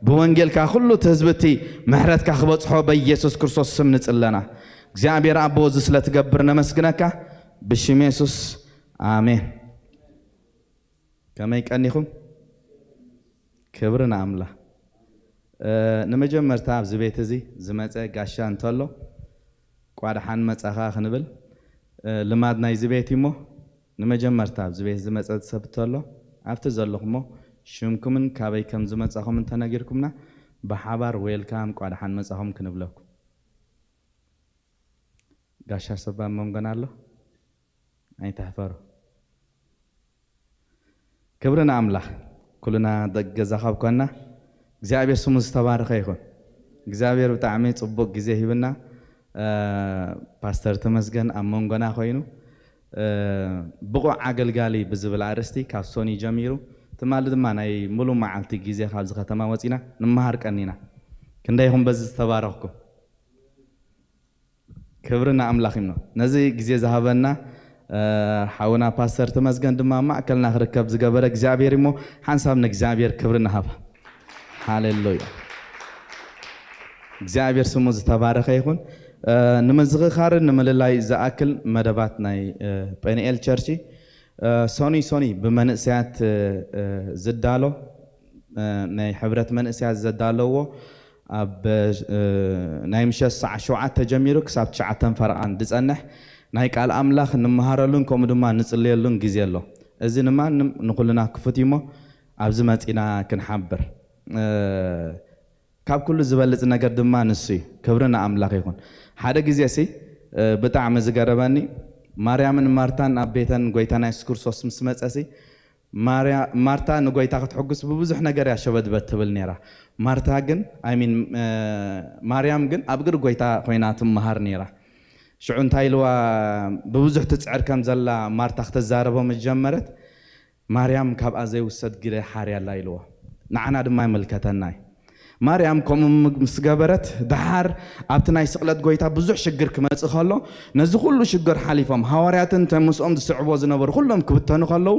ብወንጌልካ ኩሉ እቲ ህዝቢ እቲ ምሕረትካ ክበጽሖ በኢየሱስ ክርስቶስ ስም ንጽለና። እግዚኣብሔር ኣቦ እዚ ስለ ትገብር ነመስግነካ ብሽም የሱስ ኣሜን። ከመይ ቀኒኹም? ክብሪ ንኣምላኽ። እ፣ ንመጀመርታ ኣብዚ ቤት እዚ ዝመጸ ጋሻ እንተሎ፣ "ቋድሓን መጻኻ" ክንብል፣ እ፣ ልማድ ናይዚ ቤት እዩ እሞ፣ ንመጀመርታ ኣብዚ ቤት ዝመጸ ሰብ እንተሎ፣ ኣብቲ ዘለኹሞ ሽምኩምን ካበይ ከም ዝመጻኹም እንተነጊርኩምና፣ ብሓባር ዌልካም፣ ቋድሓን መጻኹም ክንብለኩም። ጋሻ ሰብ ኣብ መንጎና ኣሎ፣ ኣይትሕፈሩ። ክብሪ ንኣምላኽ። ኩልና ደቂ ገዛ ካብ ኮና እግዚኣብሔር ስሙ ዝተባረኸ ይኹን። እግዚኣብሔር ብጣዕሚ ጽቡቕ ግዜ ሂብና። እ፣ ፓስተር ተመስገን ኣብ መንጎና ኮይኑ፣ እ፣ ብቑዕ ኣገልጋሊ ብዝብል ኣርእስቲ ካብ ሶኒ ጀሚሩ ትማሊ ድማ ናይ ሙሉ መዓልቲ ግዜ ካብዚ ከተማ ወጺና ንመሃር ቀኒና። ክንደይ ኢኹም በዚ ዝተባረኽኩም? ክብሪ ንኣምላኽ ይምኖ። ነዚ ግዜ ዝሃበና፣ እ፣ ሓውና ፓስተር ተመስገን ድማ ኣብ ማእከልና ክርከብ ዝገበረ እግዚኣብሔር እሞ፣ ሓንሳብ ንእግዚኣብሔር ክብሪ ንሃባ። ሃሌሉያ። እግዚኣብሔር ስሙ ዝተባረኸ ይኹን። እ፣ ንምዝኽኻርን ንምልላይ ዝኣክል መደባት ናይ፣ እ፣ ጴንኤል ቸርች፣ እ፣ ሶኒ ሶኒ ብመንእሰያት፣ እ፣ እ፣ ዝዳሎ፣ እ፣ ናይ ሕብረት መንእሰያት ዘዳለዎ ኣብ፣ እ፣ ናይ ምሸት ሰዓት ሸውዓተ ተጀሚሩ ክሳብ ትሽዓተ ፈረቓን ዝጸንሕ ናይ ቃል ኣምላኽ ንመሃረሉን ከምኡ ድማ ንጽልየሉን ግዜ ኣሎ። እዚ ንማንም ንኹልና ክፉት እዩ እሞ ኣብዚ መጺና ክንሓብር፣ እ፣ ካብ ኩሉ ዝበልጽ ነገር ድማ ንሱ እዩ። ክብሪ ንኣምላኽ ይኹን። ሓደ ግዜ ሲ፣ እ፣ ብጣዕሚ ዝገረመኒ ማርያምን ማርታን ኣብ ቤተን ጎይታና የሱስ ክርስቶስ ምስ መጸ ሲ ማርያ-፣ ማርታ ንጎይታ ክትሕጉስ ብብዙሕ ነገር እያ ሸበድበድ ትብል ነይራ። ማርታ ግን፣ I mean፣ እ፣ ማርያም ግን ኣብ እግሪ ጎይታ ኮይና ትመሃር ነይራ። ሽዑ እንታይ ኢልዋ፣ ብብዙሕ ትጽዕር ከም ዘላ ማርታ ክተዛረቦ ምስ ጀመረት፣ "ማርያም ካብኣ ዘይውሰድ ግደ ሓርያ ኣላ" ኢልዎ። ንዓና ድማ ይምልከተና እዩ። ማርያም ከምኡ ም-፣ ምስ ገበረት፣ ደሓር ኣብቲ ናይ ስቕለት ጎይታ ብዙሕ ሽግር ክመጽእ ከሎ፣ ነዚ ኩሉ ሽግር ሓሊፎም፣ ሃዋርያትን እቶም ምስኦም ዝስዕብዎ ዝነበሩ ኩሎም ክብተኑ ከለዉ፣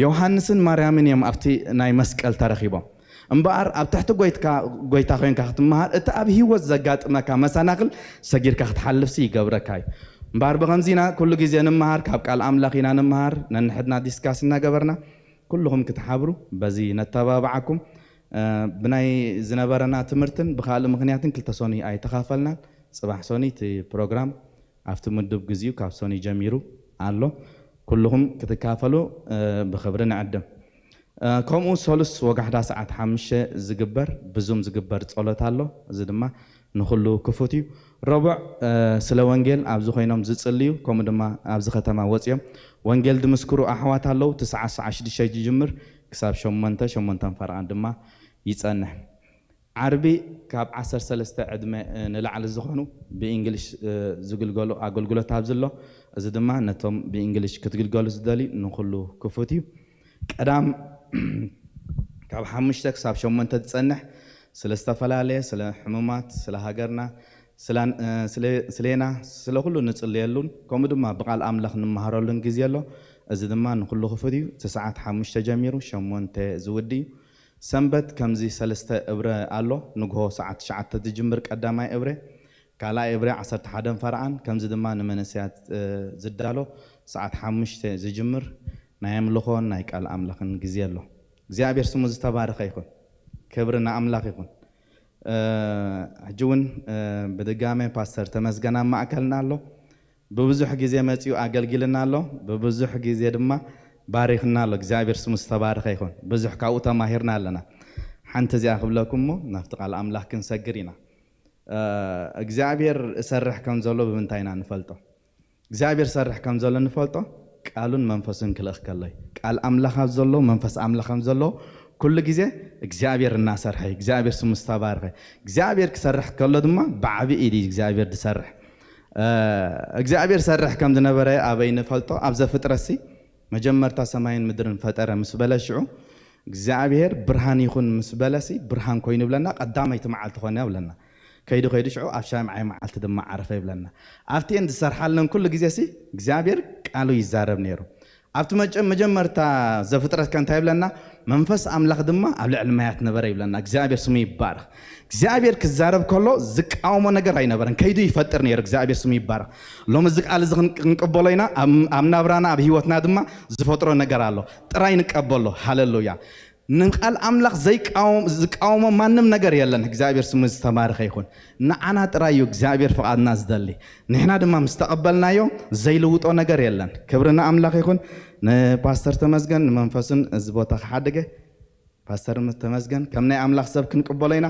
ዮሃንስን ማርያምን እዮም ኣብቲ ናይ መስቀል ተረኺቦም። እምበኣር ኣብ ትሕቲ ጎይትካ-፣ ጎይታ ኮይንካ ክትመሃር፣ እቲ ኣብ ህይወት ዘጋጥመካ መሰናኽል ሰጊርካ ክትሓልፍሲ ይገብረካ እዩ። እምበኣር ብኸምዚ ኢና ኩሉ ግዜ ንምሃር፣ ካብ ቃል ኣምላኽ ኢና ንምሃር፣ ነንሕድና ዲስካስ እናገበርና ኩልኹም ክትሓብሩ በዚ ነተባብዓኩም። እ፣ ብናይ ዝነበረና ትምህርትን ብኻልእ ምኽንያትን ክልተ ሶኒ ኣይተኻፈልናን። ጽባሕ ሶኒ እቲ ፕሮግራም ኣብቲ ምዱብ ግዚኡ ካብ ሶኒ ጀሚሩ ኣሎ። ኩልኹም ክትካፈሉ፣ እ፣ ብኽብሪ ንዕድም። እ፣ ከምኡ ሰሉስ ወጋሕዳ ሰዓት ሓሙሽተ ዝግበር፣ ብዙም ዝግበር ጸሎት ኣሎ። እዚ ድማ ንኹሉ ክፉት እዩ። ረቡዕ፣ እ፣ ስለ ወንጌል ኣብዚ ኮይኖም ዝጽልዩ፣ ከምኡ ድማ ኣብዚ ከተማ ወጺኦም ወንጌል ዝምስክሩ ኣሕዋት ኣለዉ። እቲ ሰዓት፣ ሰዓት ሽዱሽተ ዝጅምር ክሳብ ሸሞንተ፣ ሸሞንተ ፈረቓን ድማ ይጸንሕ። ዓርቢ ካብ ዓሰርተ ሰለስተ ዕድመ፣ እ፣ ንላዕሊ ዝኾኑ ብእንግሊሽ፣ እ፣ ዝግልገሉ ኣገልግሎት ኣብዚ ኣሎ። እዚ ድማ ነቶም ብእንግሊሽ ክትግልገሉ ዝደልዩ ንኹሉ ክፉት እዩ። ቀዳም ካብ ሓሙሽተ ክሳብ ሸሞንተ ዝጸንሕ ስለ ዝተፈላለየ፣ ስለ ሕሙማት፣ ስለ ሃገርና፣ ስለ፣ እ፣ ስለ፣ ስሌና፣ ስለ ኩሉ ንጽልየሉን ከምኡ ድማ ብቓል ኣምላኽ ንመሃረሉን ግዜ ኣሎ። እዚ ድማ ንኹሉ ክፉት እዩ። እቲ ሰዓት ሓሙሽተ ጀሚሩ ሸሞንተ ዝውዲ እዩ። ሰንበት ከምዚ ሰለስተ እብረ ኣሎ። ንግሆ ሰዓት ትሽዓተ ዝጅምር ቀዳማይ እብረ፣ ካልኣይ እብረ ዓሰርተ ሓደ ፈረቓን፣ ከምዚ ድማ ንመንእሰያት፣ እ፣ ዝዳሎ ሰዓት ሓሙሽተ ዝጅምር ናይ ኣምልኾን ናይ ቃል ኣምላኽን ግዜ ኣሎ። እግዚኣብሔር ስሙ ዝተባረኸ ይኹን። ክብሪ ንኣምላኽ ይኹን። እ፣ ሕጂ እውን፣ እ፣ ብድጋሜ ፓስተር ተመስገን ኣብ ማእከልና ኣሎ። ብብዙሕ ግዜ መጺኡ ኣገልጊልና ኣሎ። ብብዙሕ ግዜ ድማ ባሪኽና ኣሎ። እግዚኣብሔር ስሙ ዝተባረኸ ይኹን። ብዙሕ ካብኡ ተማሂርና ኣለና። ሓንቲ እዚኣ ክብለኩም እሞ ናብቲ ቃል ኣምላኽ ክንሰግር ኢና። እ፣ እግዚኣብሔር እሰርሕ ከም ዘሎ ብምንታይ ኢና ንፈልጦ? እግዚኣብሔር ሰርሕ ከም ዘሎ ንፈልጦ ቃሉን መንፈሱን ክልእኽ ከሎ እዩ። ቃል ኣምላኽ ኣብ ዘሎ፣ መንፈስ ኣምላኽ ኣብ ዘሎ ኩሉ ግዜ እግዚኣብሔር እናሰርሐ እዩ። እግዚኣብሔር ስሙ ዝተባረኸ። እግዚኣብሔር ክሰርሕ ከሎ ድማ ብዓቢ ኢድ እዩ እግዚኣብሔር ዝሰርሕ። እ፣ እግዚኣብሔር ሰርሕ ከም ዝነበረ ኣበይ ንፈልጦ? ኣብ ዘፍጥረትሲ መጀመርታ ሰማይን ምድርን ፈጠረ ምስ በለ ሽዑ እግዚኣብሔር ብርሃን ይኹን ምስ በለሲ ብርሃን ኮይኑ ይብለና። ቀዳመይቲ መዓልቲ ኮነ ይብለና። ከይዱ ከይዱ ሽዑ ኣብ ሻምዓይ መዓልቲ ድማ ዓረፈ ይብለና። ኣብቲኤን ዝሰርሓለን ኩሉ ግዜሲ እግዚኣብሔር ቃሉ ይዛረብ ነይሩ። ኣብቲ መጀ- መጀመርታ ዘፍጥረት ከ እንታይ ይብለና? መንፈስ ኣምላኽ ድማ ኣብ ልዕሊ ማያት ነበረ ይብለና። እግዚኣብሔር ስሙ ይባረኽ። እግዚኣብሔር ክዛረብ ከሎ ዝቃወሞ ነገር ኣይነበረን። ከይዱ ይፈጥር ነይሩ። እግዚኣብሔር ስሙ ይባረኽ። ሎሚ እዚ ቃል እዚ ክን- ክንቅበሎ ኢና። ኣብ ኣብ ናብራና ኣብ ህይወትና ድማ ዝፈጥሮ ነገር ኣሎ። ጥራይ ንቀበሎ። ሃለሉያ። ንቃል ኣምላኽ ዘይቃወም ዝቃወሞ ማንም ነገር የለን። እግዚኣብሔር ስሙ ዝተባረኸ ይኹን። ንዓና ጥራይ እዩ እግዚኣብሔር ፍቓድና ዝደሊ። ንሕና ድማ ምስ ተቐበልናዮ ዘይልውጦ ነገር የለን። ክብሪ ንኣምላኽ ይኹን። ንፓስተር ተመስገን ንመንፈሱን እዚ ቦታ ክሓድገ ፓስተር ተመስገን ከም ናይ ኣምላኽ ሰብ ክንቅበሎ ኢና።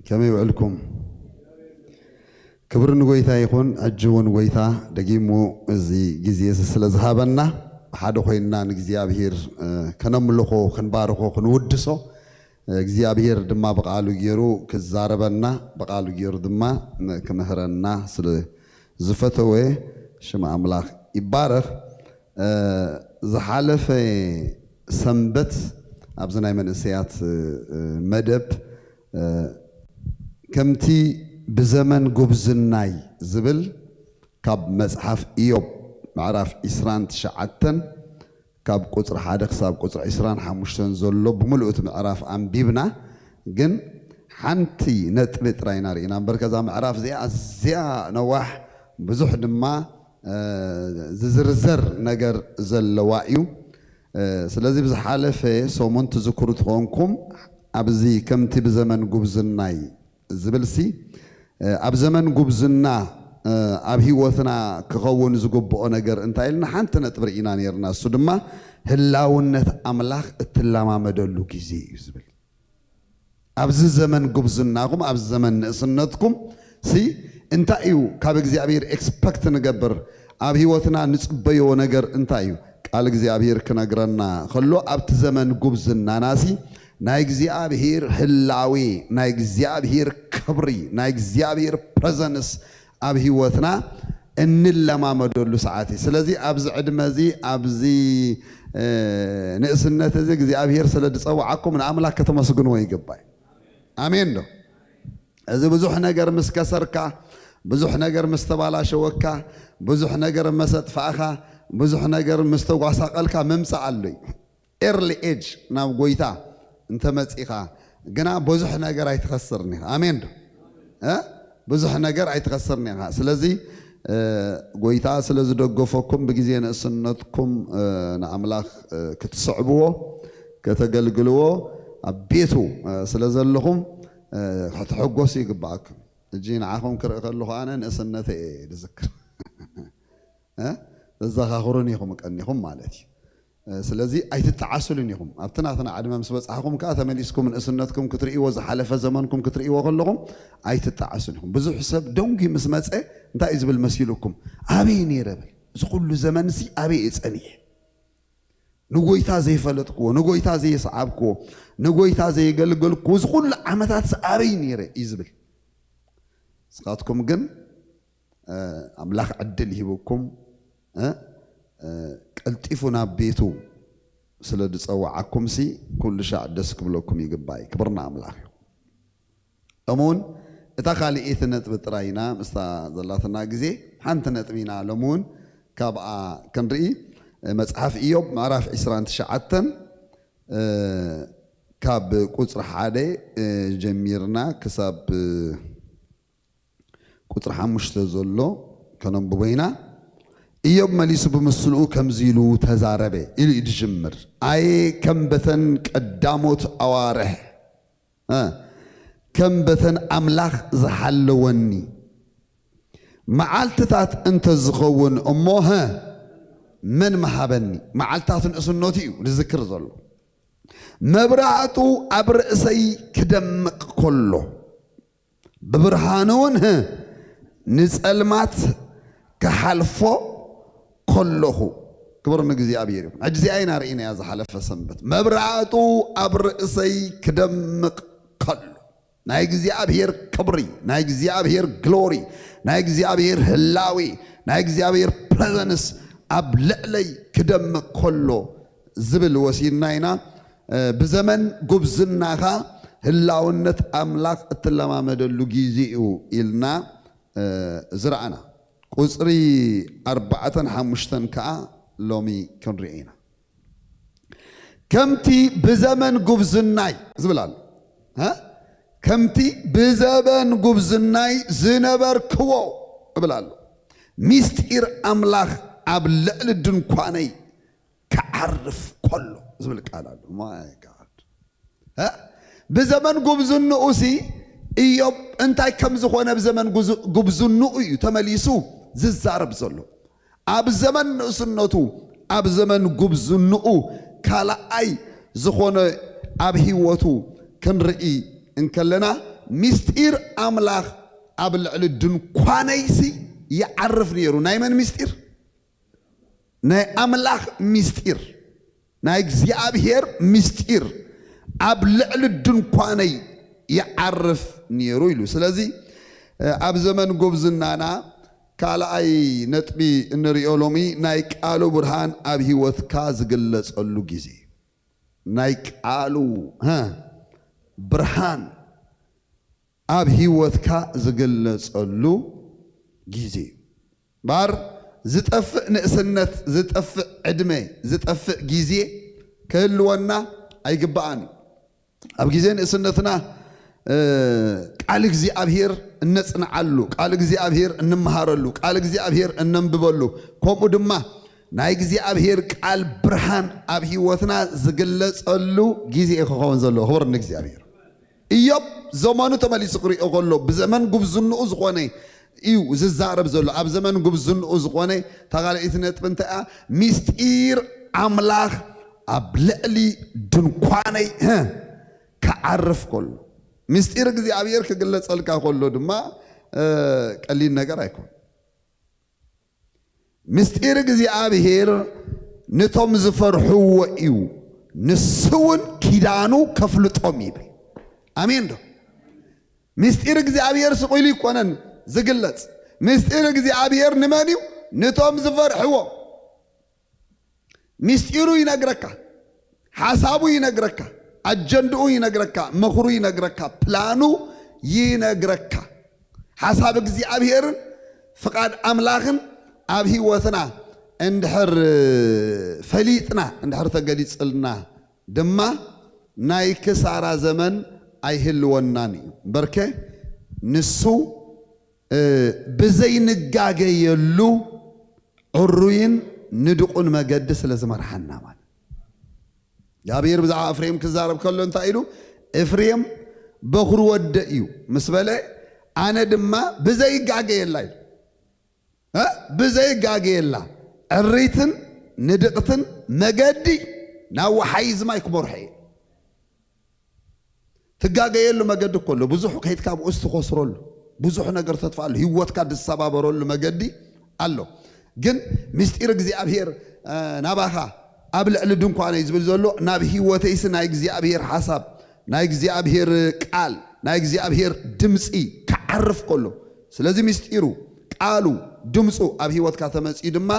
ከመይ ውዕልኩም? ክብሪ ንጎይታ ይኹን። ሕጂ እውን ጎይታ ደጊሙ እዚ ግዜ እዚ ስለ ዝሃበና ብሓደ ኮይንና ንእግዚኣብሔር እ፣ ከነምልኾ፣ ክንባርኾ፣ ክንውድሶ እ፣ እግዚኣብሔር ድማ ብቃሉ ገይሩ ክዛረበና ብቃሉ ገይሩ ድማ ን- ክምህረና ስለ ዝፈተወ ሽም ኣምላኽ ይባረኽ። እ፣ ዝሓለፈ ሰንበት ኣብዚ ናይ መንእሰያት እ፣ መደብ እ፣ ከምቲ ብዘመን ጉብዝናይ ዝብል ካብ መጽሓፍ ኢዮብ ምዕራፍ ዒስራን ትሽዓተን ካብ ቁጽሪ ሓደ ክሳብ ቁጽሪ ዒስራን ሓሙሽተን ዘሎ ብምልኡ እቲ ምዕራፍ ኣንቢብና። ግን ሓንቲ ነጥቢ ጥራይ ኢና ርኢና እምበር ከዛ ምዕራፍ እዚኣ ኣዝያ ነዋሕ ብዙሕ ድማ እ፣ ዝዝርዘር ነገር ዘለዋ እዩ። እ፣ ስለዚ ብዝሓለፈ ሰሙን ትዝክሩ ትኾንኩም ኣብዚ ከምቲ ብዘመን ጉብዝናይ ዝብልሲ እ፣ ኣብ ዘመን ጉብዝና እ፣ ኣብ ህይወትና ክኸውን ዝግብኦ ነገር እንታይ ኢልና ሓንቲ ነጥቢ ርኢና ነርና። እሱ ድማ ህላውነት ኣምላኽ እትለማመደሉ ግዜ እዩ ዝብል። ኣብዚ ዘመን ጉብዝናኹም ኣብዚ ዘመን ንእስነትኩም ሲ እንታይ እዩ ካብ እግዚኣብሔር ኤክስፐክት ንገብር? ኣብ ህይወትና ንጽበዮ ነገር እንታይ እዩ? ቃል እግዚኣብሔር ክነግረና ከሎ ኣብቲ ዘመን ጉብዝናና ሲ ናይ እግዚኣብሔር ህላዌ፣ ናይ እግዚኣብሔር ክብሪ፣ ናይ እግዚኣብሔር ፕረዘንስ ኣብ ህይወትና እንለማመደሉ ሰዓት እዩ። ስለዚ ኣብዚ ዕድመ እዚ ኣብዚ እ፣ ንእስነት እዚ እግዚኣብሔር ስለ ዝጸውዓኩም ንኣምላኽ ከተመስግንዎ ይግባእ። ኣሜን ዶ? እዚ ብዙሕ ነገር ምስ ከሰርካ፣ ብዙሕ ነገር ምስ ተባላሸወካ፣ ብዙሕ ነገር መሰጥፋእኻ፣ ብዙሕ ነገር ምስ ተጓሳቐልካ ምምጻእ ኣሎ እዩ። ኤርሊ ኤጅ ናብ ጎይታ እንተመጺኻ ግና ብዙሕ ነገር ኣይትኸስርን ኢኻ። ኣሜን ዶ? እ? ብዙሕ ነገር ኣይትኸስርን ኢኻ። ስለዚ እ፣ ጎይታ ስለ ዝደገፈኩም ብግዜ ንእስነትኩም እ፣ ንኣምላኽ እ፣ ክትስዕብዎ ከተገልግልዎ ኣብ ቤቱ እ፣ ስለ ዘለኹም እ፣ ክትሕጎሱ ይግባኣኩም። እጂ ንዓኹም ክርኢ ከለኹ ኣነ ንእስነተ እየ ዝዝክር። እ? ተዘኻኽሩን ኢኹም ቀኒኹም ማለት እዩ። እ፣ ስለዚ ኣይትጠዓሱሉን ኢኹም። ኣብቲ ናትና ዕድመ ምስ በጻሕኹም ከኣ ተመሊስኩም ንእስነትኩም ክትርእይዎ፣ ዝሓለፈ ዘመንኩም ክትርእይዎ ከለኹም ኣይትጠዓሱን ኢኹም። ብዙሕ ሰብ ደንጉዩ ምስ መጸ እንታይ እዩ ዝብል መሲሉኩም? ኣበይ ነይረ ብል። እዚ ኩሉ ዘመንሲ ኣበይ እየ ጸኒሐ? ንጎይታ ዘይፈለጥክዎ፣ ንጎይታ ዘየሰዓብክዎ፣ ንጎይታ ዘየገልገልክዎ፣ እዚ ኩሉ ዓመታትሲ ኣበይ ነይረ እዩ ዝብል። ንስኻትኩም ግን እ፣ ኣምላኽ ዕድል ሂብኩም እ፣ እ፣ ቀልጢፉ ናብ ቤቱ ስለ ዝጸውዓኩምሲ ኩሉ ሻዕ ደስ ክብለኩም ይግባእ እዩ። ክብርና ኣምላኽ እዩ። እሞ እውን እታ ካልኣይቲ ነጥቢ ጥራይ ኢና ምስታ ዘላትና ግዜ ሓንቲ ነጥቢ ኢና ሎም እውን ካብኣ ክንርኢ። እ፣ መጽሓፍ ኢዮብ ምዕራፍ ዒስራን ትሽዓተን እ፣ ካብ ቁጽሪ ሓደ እ፣ ጀሚርና ክሳብ እ፣ ቁጽሪ ሓሙሽተ ዘሎ ከነንብቦ ኢና። ኢዮብ መሊሱ ብምስልኡ ከምዚ ኢሉ ተዛረበ ኢሉ እዩ ዝጅምር። ኣየ ከም በተን ቀዳሞት ኣዋርሕ እ፣ ከም በተን ኣምላኽ ዝሓለወኒ መዓልትታት እንተ ዝኸውን እሞ ሀ መን መሃበኒ? መዓልትታት ንእስነቱ እዩ ዝዝክር ዘሎ። መብራእቱ ኣብ ርእሰይ ክደምቕ ከሎ ብብርሃኑ እውን ህ ንጸልማት ክሓልፎ ከለኹ። ክብር ንእግዚኣብሔር ይኹን። ሕጂ እዚኣ ኢና ርኢናያ ዝሓለፈ ሰንበት። መብራእቱ ኣብ ርእሰይ ክደምቕ ከሎ ናይ እግዚኣብሔር ክብሪ፣ ናይ እግዚኣብሔር ግሎሪ፣ ናይ እግዚኣብሔር ህላዌ፣ ናይ እግዚኣብሔር ፕረዘንስ ኣብ ልዕለይ ክደምቕ ከሎ ዝብል ወሲድና ኢና። ብዘመን ጉብዝናኻ ህላውነት ኣምላኽ እትለማመደሉ ግዜ እዩ ኢልና ዝረኣና። ቁፅሪ ኣርባዕተን ሓሙሽተን ከዓ ሎሚ ክንሪኦ ኢና። ከምቲ ብዘመን ጉብዝናይ ዝብል ኣሎ። ከምቲ ብዘበን ጉብዝናይ ዝነበርክዎ እብል ኣሎ። ሚስጢር ኣምላኽ ኣብ ልዕሊ ድንኳነይ ክዓርፍ ከሎ ዝብል ቃል ኣሎ። My God። ብዘመን ጉብዝንኡ ሲ እዮብ እንታይ ከም ዝኾነ ብዘመን ጉብዝንኡ እዩ ተመሊሱ ዝዛረብ ዘሎ። ኣብ ዘመን ንእስነቱ፣ ኣብ ዘመን ጉብዝንኡ ካልኣይ ዝኾነ ኣብ ህይወቱ ክንርኢ እንከለና፣ ምስጢር ኣምላኽ ኣብ ልዕሊ ድንኳነይሲ ይዓርፍ ነይሩ። ናይ መን ምስጢር? ናይ ኣምላኽ ምስጢር፣ ናይ እግዚኣብሔር ምስጢር ኣብ ልዕሊ ድንኳነይ ይዓርፍ ነይሩ ኢሉ። ስለዚ ኣብ ዘመን ጉብዝናና ካልኣይ ነጥቢ እንሪኦ ሎሚ ናይ ቃሉ ብርሃን ኣብ ህይወትካ ዝግለጸሉ ግዜ፣ ናይ ቃሉ ብርሃን ኣብ ህይወትካ ዝግለጸሉ ግዜ። ባር ዝጠፍእ ንእስነት፣ ዝጠፍእ ዕድመ፣ ዝጠፍእ ግዜ ክህልወና ኣይግባኣን እዩ። ኣብ ግዜ ንእስነትና ቃል እግዚኣብሔር እነጽንዓሉ፣ ቃል እግዚኣብሔር እንመሃረሉ፣ ቃል እግዚኣብሔር እነንብበሉ፣ ከምኡ ድማ ናይ እግዚኣብሔር ቃል ብርሃን ኣብ ህይወትና ዝግለጸሉ ግዜ እዩ ክኸውን ዘለዎ። ክብር ንእግዚኣብሔር። እዮብ ዘመኑ ተመሊሱ ክሪኦ ከሎ ብዘመን ጉብዝንኡ ዝኾነ እዩ ዝዛረብ ዘሎ። ኣብ ዘመን ጉብዝንኡ ዝኾነ ተኻልኢት ነጥቢ እንታይ እያ? ምስጢር ኣምላኽ ኣብ ልዕሊ ድንኳነይ ክዓርፍ ከሎ፣ ምስጢር እግዚኣብሔር ክግለጸልካ ከሎ ድማ ቀሊል ነገር ኣይኮን። ምስጢር እግዚኣብሔር ንቶም ዝፈርሕዎ እዩ፣ ንሱ እውን ኪዳኑ ከፍልጦም ይብል። ኣሜን ዶ? ምስጢር እግዚኣብሔር ስቕ ኢሉ ይኮነን ዝግለጽ። ምስጢር እግዚኣብሔር ንመን እዩ? ንቶም ዝፈርሕዎ። ምስጢሩ ይነግረካ፣ ሓሳቡ ይነግረካ፣ ኣጀንድኡ ይነግረካ፣ ምኽሩ ይነግረካ፣ ፕላኑ ይነግረካ። ሓሳብ እግዚኣብሔርን ፍቓድ ኣምላኽን ኣብ ህይወትና እንድሕር ፈሊጥና፣ እንድሕር ተገሊጽልና ድማ ናይ ክሳራ ዘመን ኣይህልወናን እዩ። በርከ ንሱ ብዘይንጋገየሉ ዕሩይን ንድቑን መገዲ ስለ ዝመርሓና ማለት። እግዚኣብሔር ብዛዕባ እፍሬም ክዛረብ ከሎ እንታይ ኢሉ? እፍሬም በኹሪ ወደ እዩ ምስ በለ፣ ኣነ ድማ ብዘይጋገየላ ኢሉ። ብዘይጋገየላ ዕሪትን ንድቕትን መገዲ ናብ ወሓይዝ ማይ ክመርሖ እየ። ትጋገየሉ መገዲ እኮ ኣሎ። ብዙሕ ከይድካ ብኡስ ትኸስረሉ፣ ብዙሕ ነገር ተጥፋሉ፣ ህይወትካ ዝሰባበረሉ መገዲ ኣሎ። ግን ምስጢር እግዚኣብሔር ናባኻ ኣብ ልዕሊ ድንኳነይ ዝብል ዘሎ፣ ናብ ህይወተይሲ ናይ እግዚኣብሔር ሓሳብ፣ ናይ እግዚኣብሔር ቃል፣ ናይ እግዚኣብሔር ድምፂ ክዓርፍ ከሎ፣ ስለዚ ምስጢሩ፣ ቃሉ፣ ድምፁ ኣብ ህይወትካ ተመፅኡ ድማ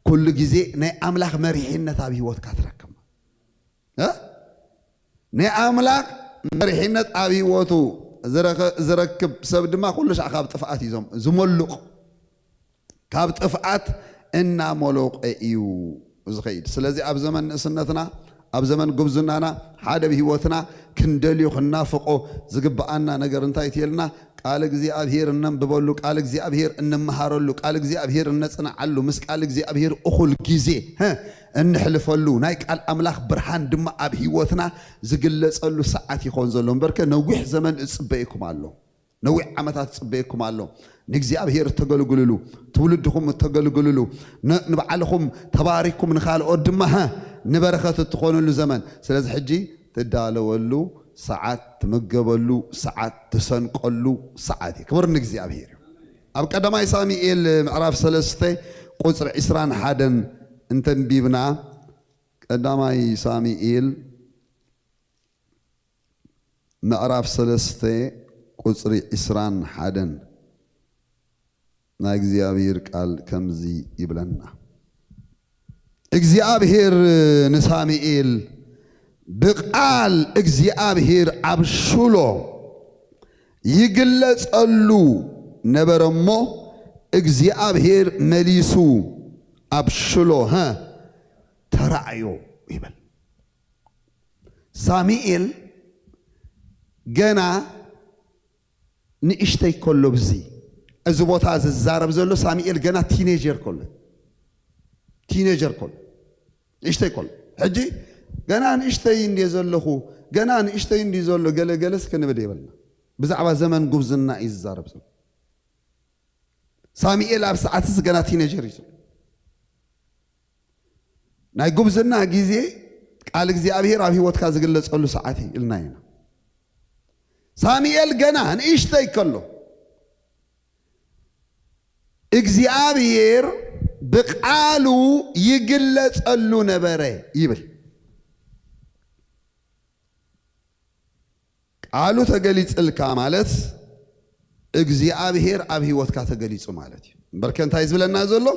ኩሉ ግዜ ናይ ኣምላኽ መሪሕነት ኣብ ህይወትካ ትረክብ። ናይ ኣምላኽ መሪሕነት ኣብ ህይወቱ ዝረክብ ሰብ ድማ ኩሉ ሻዕ ካብ ጥፍኣት እዩ ዝመልቕ። ካብ ጥፍኣት እናመለቐ እዩ ዝኸይድ። ስለዚ ኣብ ዘመን ንእስነትና፣ ኣብ ዘመን ጉብዝናና፣ ሓደ ብህይወትና ክንደልዮ ክናፍቆ ዝግብኣና ነገር እንታይ ትየልና? ቃል እግዚኣብሔር እነንብበሉ፣ ቃል እግዚኣብሔር እንመሃረሉ፣ ቃል እግዚኣብሔር እነጽንዓሉ፣ ምስ ቃል እግዚኣብሔር እኹል ግዜ እንሕልፈሉ፣ ናይ ቃል ኣምላኽ ብርሃን ድማ ኣብ ህይወትና ዝግለጸሉ ሰዓት ይኾን ዘሎ። እምበርከ ነዊሕ ዘመን እጽበየኩም ኣሎ። ነዊሕ ዓመታት እጽበየኩም ኣሎ። ንእግዚኣብሔር እተገልግልሉ፣ ትውልድኹም እተገልግልሉ፣ ንባዕልኹም ተባሪኩም ንኻልኦት ድማ ንበረኸት እትኾነሉ ዘመን። ስለዚ ሕጂ ትዳለወሉ ሰዓት፣ ትምገበሉ ሰዓት፣ ትሰንቀሉ ሰዓት እዩ። ክብር ንእግዚኣብሔር እዩ። ኣብ ቀዳማይ ሳሙኤል ምዕራፍ ሰለስተ ቁጽሪ ዕስራን ሓደን እንተንቢብና፣ ቀዳማይ ሳሙኤል ምዕራፍ ሰለስተ ቁጽሪ ዕስራን ሓደን ናይ እግዚኣብሔር ቃል ከምዚ ይብለና። እግዚኣብሔር ንሳሙኤል ብቃል እግዚኣብሔር ኣብ ሽሎ ይግለጸሉ ነበረ እሞ፣ እግዚኣብሔር መሊሱ ኣብ ሽሎ፣ ሀ፣ ተራእዮ ይብል። ሳሙኤል ገና ንእሽተይ ከሎ፣ ብዚ፣ እዚ ቦታ ዝዛረብ ዘሎ ሳሙኤል ገና ቲኔጀር ከሎ፣ ቲኔጀር ከሎ፣ ንእሽተይ ከሎ። ሕጂ ገና ንእሽተይ እንድየ ዘለኹ፣ ገና ንእሽተይ እንድዩ ዘሎ፣ ገለ ገለስ ክንብል የብልና። ብዛዕባ ዘመን ጉብዝና እዩ ዝዛረብ ዘሎ። ሳሙኤል ኣብ ሰዓትስ ገና ቲኔጀር እዩ ዘሎ። ናይ ጉብዝና ግዜ ቃል እግዚኣብሔር ኣብ ህይወትካ ዝግለጸሉ ሰዓት እዩ ኢልና ኢና። ሳሙኤል ገና ንእሽተይ ከሎ እግዚኣብሔር ብቃሉ ይግለጸሉ ነበረ ይብል። ቃሉ ተገሊጽልካ ማለት እግዚኣብሔር ኣብ ህይወትካ ተገሊጹ ማለት እዩ። እምበርከ እንታይ ዝብለና ዘሎ?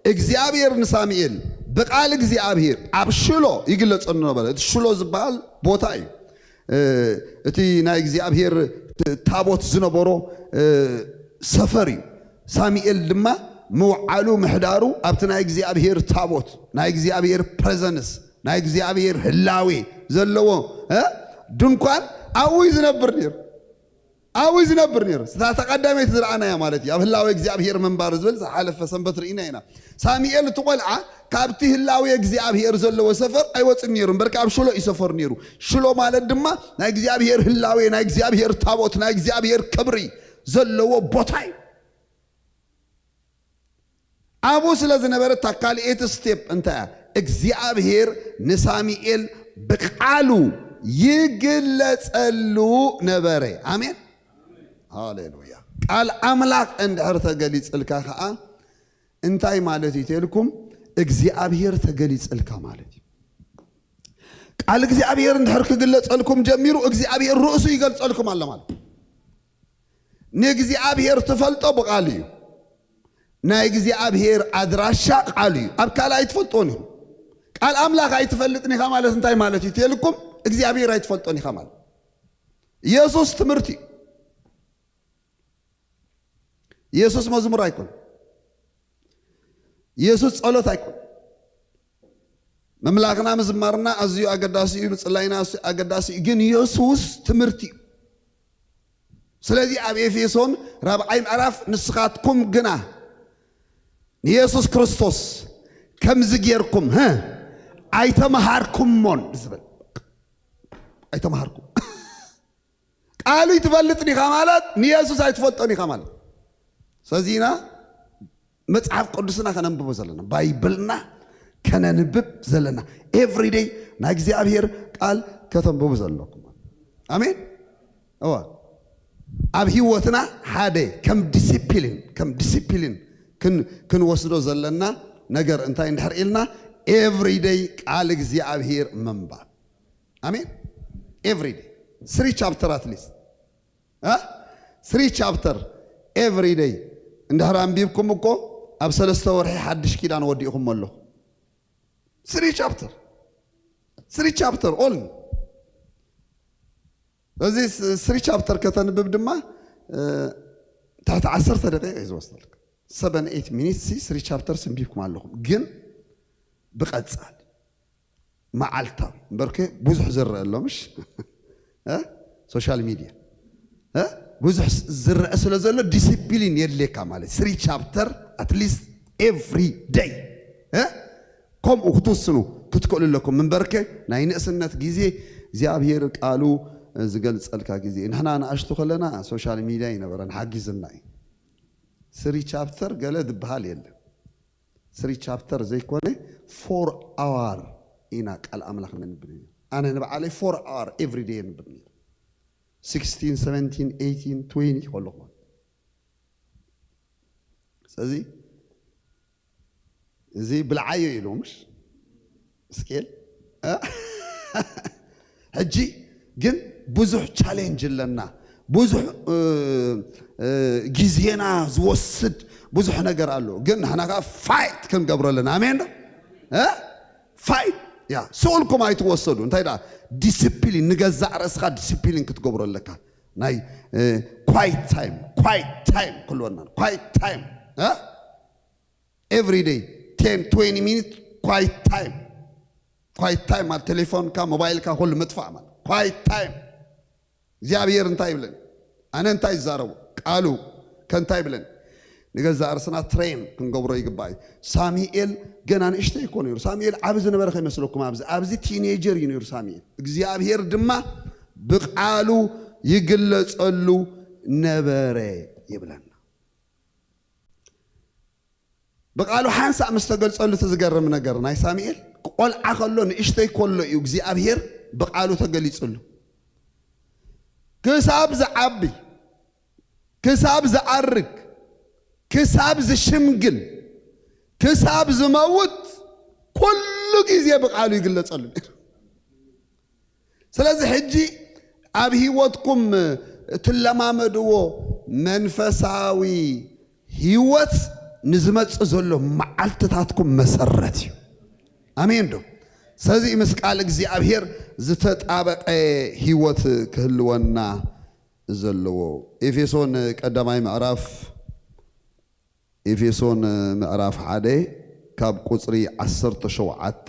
እግዚኣብሔር ንሳሙኤል ብቃል እግዚኣብሔር ኣብ ሽሎ ይግለጸሉ ነበረ። እቲ ሽሎ ዝበሃል ቦታ እዩ። እ፣ እቲ ናይ እግዚኣብሔር ታቦት ዝነበሮ፣ እ፣ ሰፈር እዩ። ሳሙኤል ድማ ምውዓሉ ምሕዳሩ ኣብቲ ናይ እግዚኣብሔር ታቦት፣ ናይ እግዚኣብሔር ፕሬዘንስ፣ ናይ እግዚኣብሔር ህላዌ ዘለዎ፣ እ፣ ድንኳን ኣብኡ እዩ ዝነብር ነይሩ። ኣብኡ እዩ ዝነብር ነይሩ። እታ ተቐዳመይቲ ዝረኣናያ ማለት እዩ። ኣብ ህላዌ እግዚኣብሔር ምንባር ዝብል ዝሓለፈ ሰንበት ርኢና ኢና። ሳሙኤል እቲ ቆልዓ ካብቲ ህላዌ እግዚኣብሔር ዘለዎ ሰፈር ኣይወፅን ነይሩ፣ እምበርካ ኣብ ሽሎ እዩ ሰፈር ነይሩ። ሽሎ ማለት ድማ ናይ እግዚኣብሔር ህላዌ፣ ናይ እግዚኣብሔር ታቦት፣ ናይ እግዚኣብሔር ክብሪ ዘለዎ ቦታ እዩ። ኣብኡ ስለ ዝነበረ እታ ካልኤቲ ስቴፕ እንታይ እያ? እግዚኣብሔር ንሳሙኤል ብቃሉ ይግለጸሉ ነበረ። ኣሜን፣ ሃሌሉያ። ቃል ኣምላኽ እንድሕር ተገሊጽልካ ከዓ እንታይ ማለት እዩ ተልኩም? እግዚኣብሔር ተገሊጽልካ ማለት እዩ። ቃል እግዚኣብሔር እንድሕር ክግለጸልኩም ጀሚሩ፣ እግዚኣብሔር ርእሱ ይገልጸልኩም ኣሎ ማለት እዩ። ንእግዚኣብሔር ትፈልጦ ብቃል እዩ። ናይ እግዚኣብሔር ኣድራሻ ቃል እዩ። ኣብ ካልእ ኣይትፈልጦን እዩ። ቃል ኣምላኽ ኣይትፈልጥን ኢኻ ማለት እንታይ ማለት እዩ ተልኩም? እግዚኣብሔር ኣይትፈልጦን ኢኻ ማለት። ኢየሱስ ትምህርቲ እዩ። ኢየሱስ መዝሙር ኣይኮን። ኢየሱስ ጸሎት ኣይኮን። መምላኽና ምዝማርና ኣዝዩ ኣገዳሲ እዩ፣ ምጽላይና ኣዝዩ ኣገዳሲ እዩ። ግን ኢየሱስ ትምህርቲ እዩ። ስለዚ ኣብ ኤፌሶን ራብዓይ ምዕራፍ ንስኻትኩም ግና ንኢየሱስ ክርስቶስ ከምዚ ጌርኩም፣ ህ፣ ኣይተመሃርኩሞን ዝብል። ኣይተመሃርኩም። ቃሉ ይትፈልጥን ኢኻ ማለት ንኢየሱስ ኣይትፈልጦን ኢኻ ማለት። ስለዚ ኢና መጽሓፍ ቅዱስና ከነንብቦ ዘለና፣ ባይብልና ከነንብብ ዘለና፣ ኤቭሪደይ ናይ እግዚኣብሔር ቃል ከተንብቡ ዘለኩም። ኣሜን። እዋ ኣብ ህይወትና ሓደ ከም ዲሲፕሊን፣ ከም ዲሲፕሊን ክን-፣ ክንወስዶ ዘለና ነገር እንታይ እንድሕር ኢልና፣ ኤቭሪደይ ቃል እግዚኣብሔር ምንባብ። ኣሜን። ኤቭሪደይ ስሪ ቻፕተር ኣትሊስት፣ እ፣ ስሪ ቻፕተር ኤቭሪደይ እንድሕር ኣንቢብኩም እኮ ኣብ ሰለስተ ወርሒ ሓድሽ ኪዳን ወዲእኹም ኣለኹ። ስሪ ቻፕተር፣ ስሪ ቻፕተር ኦል። እዚ ስ-፣ ስሪ ቻፕተር ከተንብብ ድማ፣ እ፣ ትሕቲ ዓሰርተ ደቂቕ እዩ ዝወስደልካ። ሰቨን ኤይት ሚኒትስ ስሪ ቻፕተርስ እንቢብኩም ኣለኹም፣ ግን ብቐጻል መዓልታዊ እምበርከ ብዙሕ ዝረአ ኣሎ፣ ምሽ? እ? ሶሻል ሚድያ፣ እ? ብዙሕ ስ-፣ ዝረአ ስለ ዘሎ ዲሲፕሊን የድልየካ ማለት ስሪ ቻፕተር ኣትሊስት ኤቭሪ ደይ፣ እ? ከምኡ ክትውስኑ ክትክእሉ ኣለኩም። እምበርከ ናይ ንእስነት ግዜ እግዚኣብሔር ቃሉ ዝገልጸልካ ግዜ። ንሕና ንኣሽቱ ከለና ሶሻል ሚድያ ይነበረን ሓጊዝና እዩ። ስሪ ቻፕተር ገለ ዝበሃል የለን። ስሪ ቻፕተር ዘይኮነ ፎር ኣዋር ኢና ቃል ኣምላኽ ነንብብ ነይሩ። ኣነ ንባዕለይ ፎር ኣዋር ኤቭሪ ደይ የንብብ ነይሩ። ሲክስቲን፣ ሰቨንቲን፣ ኤይቲን፣ ትዌንቲ ከለኹ። ስለዚ እዚ ብልዓዮ ኢሉ ምሽ እስኬል፣ እ? ሕጂ ግን ብዙሕ ቻሌንጅ ኣለና። ብዙሕ እ፣ እ፣ ግዜና ዝወስድ ብዙሕ ነገር ኣሎ። ግን ንሕና ከዓ ፋይት ክንገብሮ ኣለና። ኣሜን ዶ? እ? ፋይት። ያ፣ ስኡልኩም ኣይትወሰዱ። እንታይ ደኣ? ዲስፕሊን፣ ንገዛእ ርእስኻ ዲስፕሊን ክትገብሮ ኣለካ። ናይ ኳይት ታይም፣ ኳይት ታይም ክህልወና። ኳይት ታይም፣ እ? ኤቭሪ ዴይ ቴን ትዌንቲ ሚኒት ኳይት ታይም። ኳይት ታይም ማለት ቴሌፎንካ፣ ሞባይልካ ኩሉ ምጥፋእ ማለት ኳይት ታይም። እግዚኣብሔር እንታይ ይብለን? ኣነ እንታይ ይዛረቡ? ቃሉ ከእንታይ ይብለን? ንገዛእ ርእስና ትሬን ክንገብሮ ይግባእ እዩ። ሳሙኤል ገና ንእሽተይ እኮ ነይሩ። ሳሙኤል ዓቢ ዝነበረ ከይመስለኩም፣ ኣብዚ፣ ኣብዚ ቲኔጀር እዩ ነይሩ ሳሙኤል። እግዚኣብሔር ድማ ብቃሉ ይግለጸሉ ነበረ ይብለና። ብቃሉ ሓንሳእ ምስ ተገልጸሉ፣ እቲ ዝገርም ነገር፣ ናይ ሳሙኤል ቆልዓ ከሎ፣ ንእሽተይ ከሎ እዩ እግዚኣብሔር ብቃሉ ተገሊጹሉ። ክሳብ ዝዓቢ፣ ክሳብ ዝኣርግ፣ ክሳብ ዝሽምግል፣ ክሳብ ዝመውት ኩሉ ግዜ ብቃሉ ይግለጸሉ ነይሩ። ስለዚ ሕጂ ኣብ ህይወትኩም ትለማመድዎ መንፈሳዊ ህይወት ንዝመጽእ ዘሎ መዓልትታትኩም መሰረት እዩ። ኣሜን ዶ? ስለዚ ምስ ቃል እግዚኣብሔር ዝተጣበቀ ህይወት ክህልወና ዘለዎ። ኤፌሶን ቀዳማይ ምዕራፍ፣ ኤፌሶን ምዕራፍ ሓደ ካብ ቁጽሪ ዓሰርተ ሸውዓተ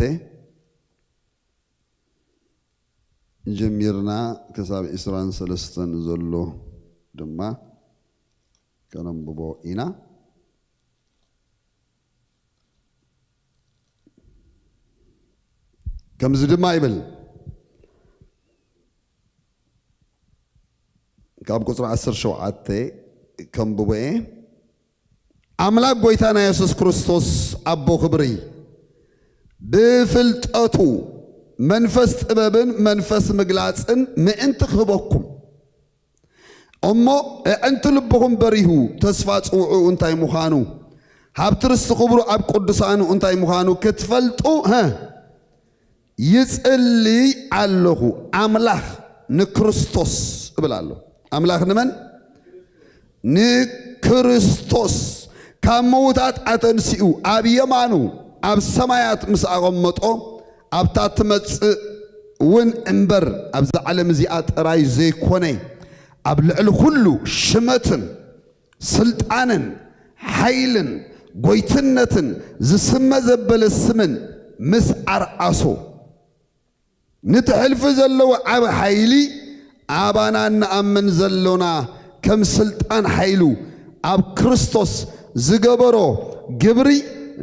ጀሚርና ክሳብ ዕስራን ሰለስተን ዘሎ ድማ ከነንብቦ ኢና። ከምዚ ድማ ይብል፣ ካብ ቁጽሪ ዓሰርተ ሸውዓተ ከንብቦ እየ። ኣምላኽ ጐይታና የሱስ ክርስቶስ ኣቦ ክብሪ ብፍልጠቱ መንፈስ ጥበብን መንፈስ ምግላጽን ምእንቲ ክህበኩም፣ እሞ ኣዕንቲ ልብኹም በሪሁ ተስፋ ጽውዕኡ እንታይ ምዃኑ፣ ሃብቲ ርስቲ ክብሩ ኣብ ቅዱሳኑ እንታይ ምዃኑ ክትፈልጡ፣ ሀ፣ ይጽልይ ኣለኹ። ኣምላኽ ንክርስቶስ እብል ኣለኹ። ኣምላኽ ንመን? ንክርስቶስ ካብ ምዉታት ኣተንሲኡ ኣብ የማኑ ኣብ ሰማያት ምስ ኣቐመጦ፣ ኣብታ ትመጽእ እውን እምበር ኣብዛ ዓለም እዚኣ ጥራይ ዘይኮነ፣ ኣብ ልዕሊ ኩሉ ሽመትን ስልጣንን ሓይልን ጐይትነትን ዝስመ ዘበለ ስምን ምስ ኣርኣሶ፣ ነቲ ሕልፊ ዘለዎ ዓቢ ሓይሊ፣ ኣባና እንኣምን ዘሎና፣ ከም ስልጣን ሓይሉ ኣብ ክርስቶስ ዝገበሮ ግብሪ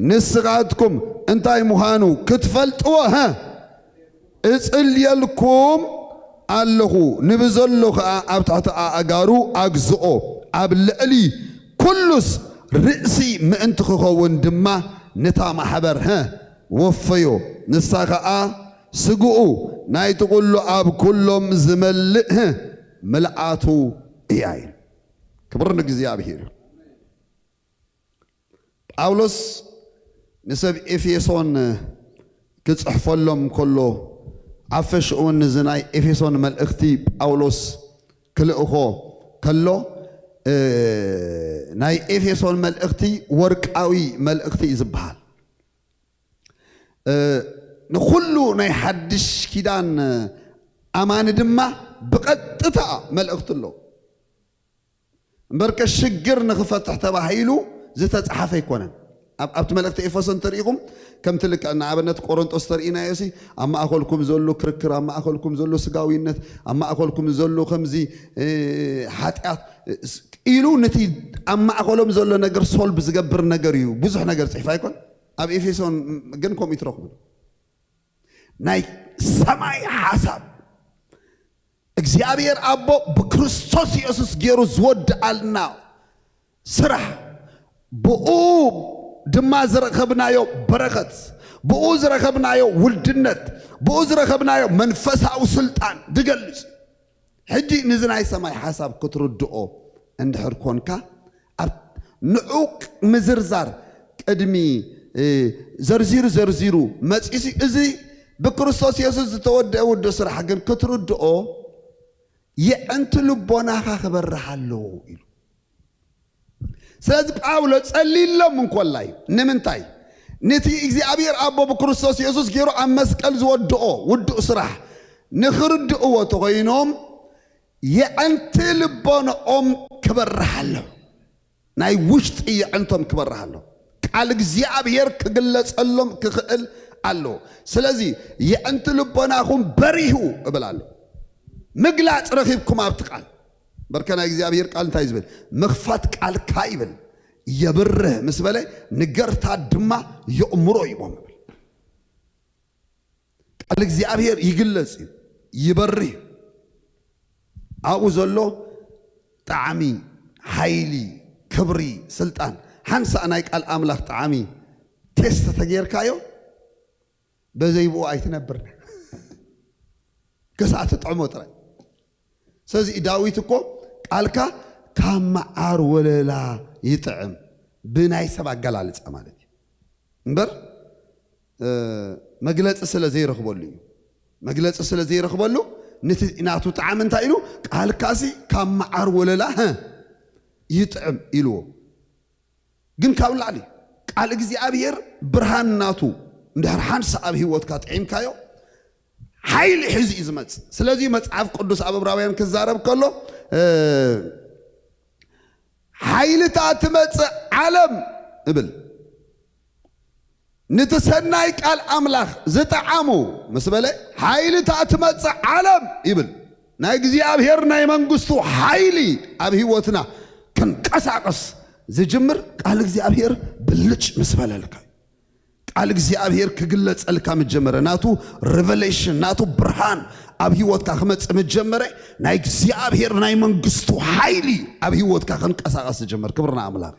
ንስኻትኩም እንታይ ምዃኑ ክትፈልጥዎ፣ ሀ፣ እጽልየልኩም ኣለኹ። ንብዘሎ ኸኣ ኣብ ትሕቲ ኣእጋሩ ኣግዝኦ። ኣብ ልዕሊ ኩሉስ ርእሲ ምእንቲ ክኸውን ድማ ነታ ማሕበር፣ ሀ፣ ወፈዮ። ንሳ ኸኣ ስግኡ ናይቲ ኩሉ ኣብ ኩሎም ዝመልእ፣ ሀ፣ ምልኣቱ እያ ኢሉ። ክብሪ ንእግዚኣብሔር። ጳውሎስ ንሰብ ኤፌሶን ክጽሕፈሎም ከሎ፣ ኣብ ፈሽኡ እውን እዚ ናይ ኤፌሶን መልእኽቲ ጳውሎስ ክልእኾ ከሎ፣ እ፣ ናይ ኤፌሶን መልእኽቲ ወርቃዊ መልእኽቲ እዩ ዝበሃል። እ፣ ንኹሉ ናይ ሓድሽ ኪዳን ኣማኒ ድማ ብቐጥታ መልእኽቲ ኣሎ። እምበርከ ሽግር ንኽፈትሕ ተባሂሉ ዝተጻሓፈ ኣይኮነን። ኣብ-፣ ኣብቲ መልእኽቲ ኤፌሶን እንተሪኢኹም፣ ከምቲ ልክዕ ንኣብነት ቆሮንጦስ ተርኢናዮ ሲ፣ ኣብ ማእኸልኩም ዘሎ ክርክር፣ ኣብ ማእኸልኩም ዘሎ ስጋዊነት፣ ኣብ ማእኸልኩም ዘሎ ከምዚ፣ እ፣ ሓጢኣት፣ እ፣ ስ-፣ ኢሉ ነቲ ኣብ ማእኸሎም ዘሎ ነገር ሶልቭ ዝገብር ነገር እዩ። ብዙሕ ነገር ጽሒፍ ኣይኮን። ኣብ ኤፌሶን ግን ከምኡ ይትረኽቡ። ናይ ሰማይ ሓሳብ እግዚኣብሔር ኣቦ ብክርስቶስ የሱስ ገይሩ ዝወድኣልና ስራሕ፣ ብኡ ድማ ዝረኸብናዮ በረኸት፣ ብኡ ዝረኸብናዮ ውልድነት፣ ብኡ ዝረኸብናዮ መንፈሳዊ ስልጣን ዝገልጽ። ሕጂ ነዚ ናይ ሰማይ ሓሳብ ክትርድኦ እንድሕር ኮንካ፣ ኣብ ንዑቅ ምዝርዛር ቅድሚ፣ እ፣ ዘርዚሩ ዘርዚሩ መጺሲ፣ እዚ ብክርስቶስ የሱስ ዝተወደአ ውዱእ ስራሕ ግን ክትርድኦ የዕንቲ ልቦናኻ ክበርህ ኣለዎ ኢሉ። ስለዚ ጳውሎስ ጸሊሎም እንኮላይ ንምንታይ? ነቲ እግዚኣብሔር ኣቦ ብክርስቶስ የሱስ ገይሩ ኣብ መስቀል ዝወድኦ ውዱእ ስራሕ ንኽርድእዎ ተኾይኖም የዕንቲ ልቦንኦም ክበርህ ኣለዎ። ናይ ውሽጢ የዕንቶም ክበርህ ኣለዎ። ቃል እግዚኣብሔር ክግለጸሎም ክኽእል ኣለዎ። ስለዚ የዕንቲ ልቦናኹም በሪሁ እብል ኣሎ። ምግላጽ ረኺብኩም ኣብቲ ቃል በርከ ናይ እግዚኣብሔር ቃል እንታይ ዝብል ምኽፋት ቃልካ ይብል የብርህ ምስ በለ ንገርታት ድማ የእምሮ ይቦም ይብል። ቃል እግዚኣብሔር ይግለጽ እዩ፣ ይበርህ እዩ። ኣብኡ ዘሎ ጣዕሚ፣ ሓይሊ፣ ክብሪ፣ ስልጣን፣ ሓንሳእ ናይ ቃል ኣምላኽ ጣዕሚ ቴስት ተጌርካዮ በዘይ ብኡ ኣይትነብር ክሳዕ ትጥዕሞ ጥራይ። ስለዚ ዳዊት እኮ ቃልካ ካብ መዓር ወለላ ይጥዕም ብናይ ሰብ ኣገላልጻ ማለት እዩ እምበር መግለጺ ስለ ዘይረኽበሉ እዩ። መግለጺ ስለ ዘይረኽበሉ ንቲ ናቱ ጣዕሚ እንታይ ኢሉ ቃልካሲ ካብ መዓር ወለላ ይጥዕም ኢልዎ። ግን ካብ ላዕሊ ቃል እግዚኣብሔር ብርሃን ናቱ እንድሕር ሓንሳ ኣብ ህይወትካ ጥዒምካዮ ሓይሊ ሒዙ እዩ ዝመጽእ። ስለዚ መጽሓፍ ቅዱስ ኣብ እብራውያን ክዛረብ ከሎ ሓይልታ ትመጽእ ዓለም እብል ንቲ ሰናይ ቃል ኣምላኽ ዝጠዓሙ ምስ በለ ሓይልታ ትመጽእ ዓለም ይብል። ናይ እግዚኣብሔር ናይ መንግስቱ ሓይሊ ኣብ ህይወትና ክንቀሳቀስ ዝጅምር ቃል እግዚኣብሔር ብልጭ ምስ በለልካ ቃል እግዚኣብሔር ክግለጸልካ ምጀመረ ናቱ ሬቨሌሽን ናቱ ብርሃን ኣብ ህይወትካ ክመጽእ ምጀመረ ናይ እግዚኣብሔር ናይ መንግስቱ ሓይሊ ኣብ ህይወትካ ክንቀሳቀስ ዝጀመር ክብርና ኣምላኽ።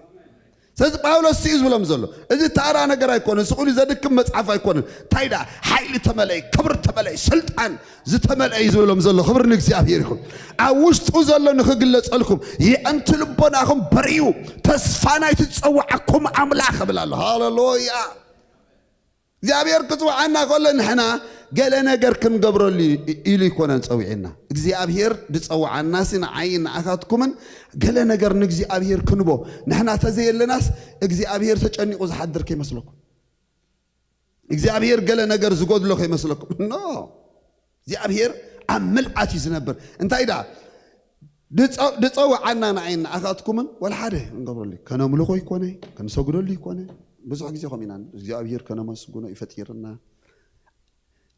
ስለዚ ጳውሎስ እዩ ዝብሎም ዘሎ እዚ ታራ ነገር ኣይኮነን ስቁሉ ዘድክም መጽሓፍ ኣይኮነን። እንታይ ዳ ሓይሊ ተመለይ ክብር ተመለይ ስልጣን ዝተመልአ እዩ ዝብሎም ዘሎ ክብሪ ንእግዚኣብሔር ይኹን። ኣብ ውሽጡ ዘሎ ንኽግለጸልኩም የእንቲ ልቦናኹም በርዩ ተስፋ ናይ ትጸውዓኩም ኣምላኽ እብል ኣሎ። ሃሌሉያ። እግዚኣብሔር ክጽውዓና ከሎ ንሕና ገለ ነገር ክንገብረሉ ኢሉ ይኮነን ጸዊዕና። እግዚኣብሔር ዝጸውዓናሲ ንዓይ ንኣኻትኩምን ገለ ነገር ንእግዚኣብሔር ክንቦ ንሕና ተዘየለናስ እግዚኣብሔር ተጨኒቑ ዝሓድር ከይመስለኩም። እግዚኣብሔር ገለ ነገር ዝጎድሎ ከይመስለኩም። ኖ እግዚኣብሔር ኣብ ምልኣት እዩ ዝነብር። እንታይ ደኣ ድጸውዓና ንዓይን ንኣኻትኩምን ወላ ሓደ ክንገብረሉ ከነምልኾ ይኮነ ከንሰግደሉ ይኮነ ብዙሕ ግዜ ከም ኢና እግዚኣብሔር ከነመስግኖ ይፈጢርና።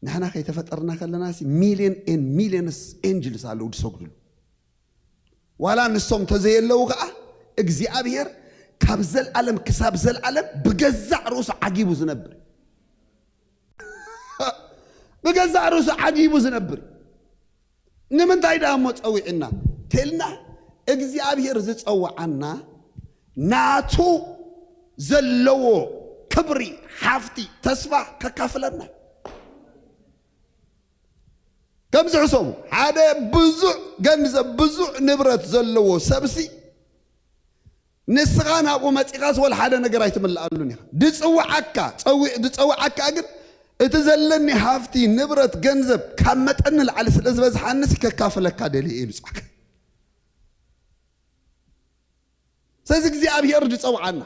ንሕና ከይተፈጠርና ከለና ሚሊዮን ኤን ሚሊዮንስ ኤንጅልስ ኣለዉ ዝሰግድሉ ዋላ ንሶም ተዘየለዉ ከዓ እግዚኣብሔር ካብ ዘልኣለም ክሳብ ዘልኣለም ብገዛእ ርእሱ ዓጊቡ ዝነብር ብገዛእ ርእሱ ዓጊቡ ዝነብር። ንምንታይ ደኣ እሞ ጸዊዕና ተልና እግዚኣብሔር ዝጸውዓና ናቱ ዘለዎ ክብሪ ሓፍቲ ተስፋ ከካፍለና። ከምዚ ሕሰቡ ሓደ ብዙዕ ገንዘብ ብዙዕ ንብረት ዘለዎ ሰብሲ ንስኻ ናብኡ መጺኻስ ወላ ሓደ ነገር ኣይትምልኣሉን ኢኻ። ድጽውዓካ ጸዊዕ ድጸውዓካ ግን እቲ ዘለኒ ሃፍቲ ንብረት ገንዘብ ካብ መጠን ንላዕሊ ስለ ዝበዝሓንስ ከካፍለካ ደልየ እዩ ዝጽዋዕካ። ስለዚ እግዚኣብሔር ዝጸውዓና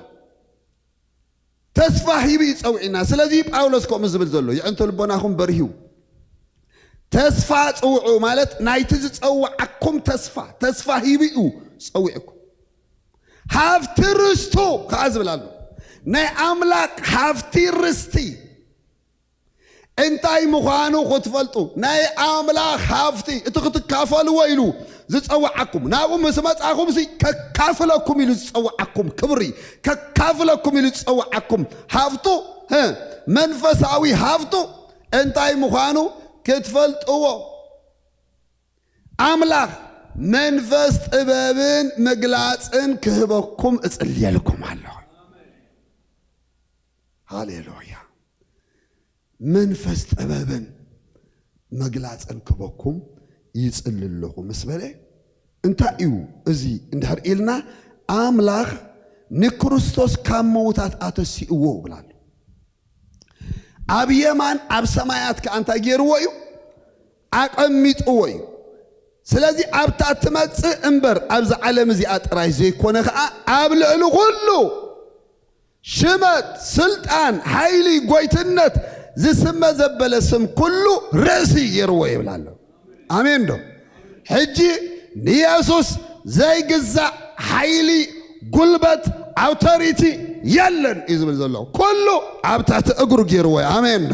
ተስፋ ሂቡ ይጸውዕና። ስለዚ ጳውሎስ ከምኡ ዝብል ዘሎ ይዕንቶ ልቦናኹም በርሂው ተስፋ ጽውዑ ማለት ናይቲ ዝጸውዓኩም ተስፋ ተስፋ ሂቡ እዩ ጸዊዕኩም። ሃፍቲ ርስቱ ከዓ ዝብል ኣሎ ናይ ኣምላክ ሃፍቲ ርስቲ እንታይ ምዃኑ ክትፈልጡ ናይ ኣምላኽ ሃፍቲ እቲ ክትካፈልዎ ኢሉ ዝጸውዓኩም ናብኡ ምስ መጻኹምሲ ከካፍለኩም ኢሉ ዝጸውዓኩም ክብሪ ከካፍለኩም ኢሉ ዝጸውዓኩም ሃፍቱ መንፈሳዊ ሃፍቱ እንታይ ምዃኑ ክትፈልጥዎ ኣምላኽ መንፈስ ጥበብን ምግላጽን ክህበኩም እጽልየልኩም ኣለኹ። ሃሌሉያ። መንፈስ ጥበብን መግላጽን ክበኩም ይጽሊ ኣለኹ ምስ በለ እንታይ እዩ እዚ እንድሕር ኢልና ኣምላኽ ንክርስቶስ ካብ ምዉታት ኣተሲእዎ ይብል ኣሎ። ኣብ የማን ኣብ ሰማያት ከኣ እንታይ ገይርዎ እዩ? ኣቐሚጥዎ እዩ። ስለዚ ኣብታ እትመጽእ እምበር ኣብዛ ዓለም እዚኣ ጥራይ ዘይኮነ ኸኣ ኣብ ልዕሊ ኩሉ ሽመት፣ ስልጣን፣ ሓይሊ፣ ጎይትነት ዝስመ ዘበለ ስም ኩሉ ርእሲ ገይርዎ ይብል ኣሎ። ኣሜን ዶ? ሕጂ ንየሱስ ዘይግዛእ ሓይሊ፣ ጉልበት፣ ኣውቶሪቲ የለን እዩ ዝብል ዘሎ። ኩሉ ኣብ ትሕቲ እግሩ ገይርዎ እዩ። ኣሜን ዶ?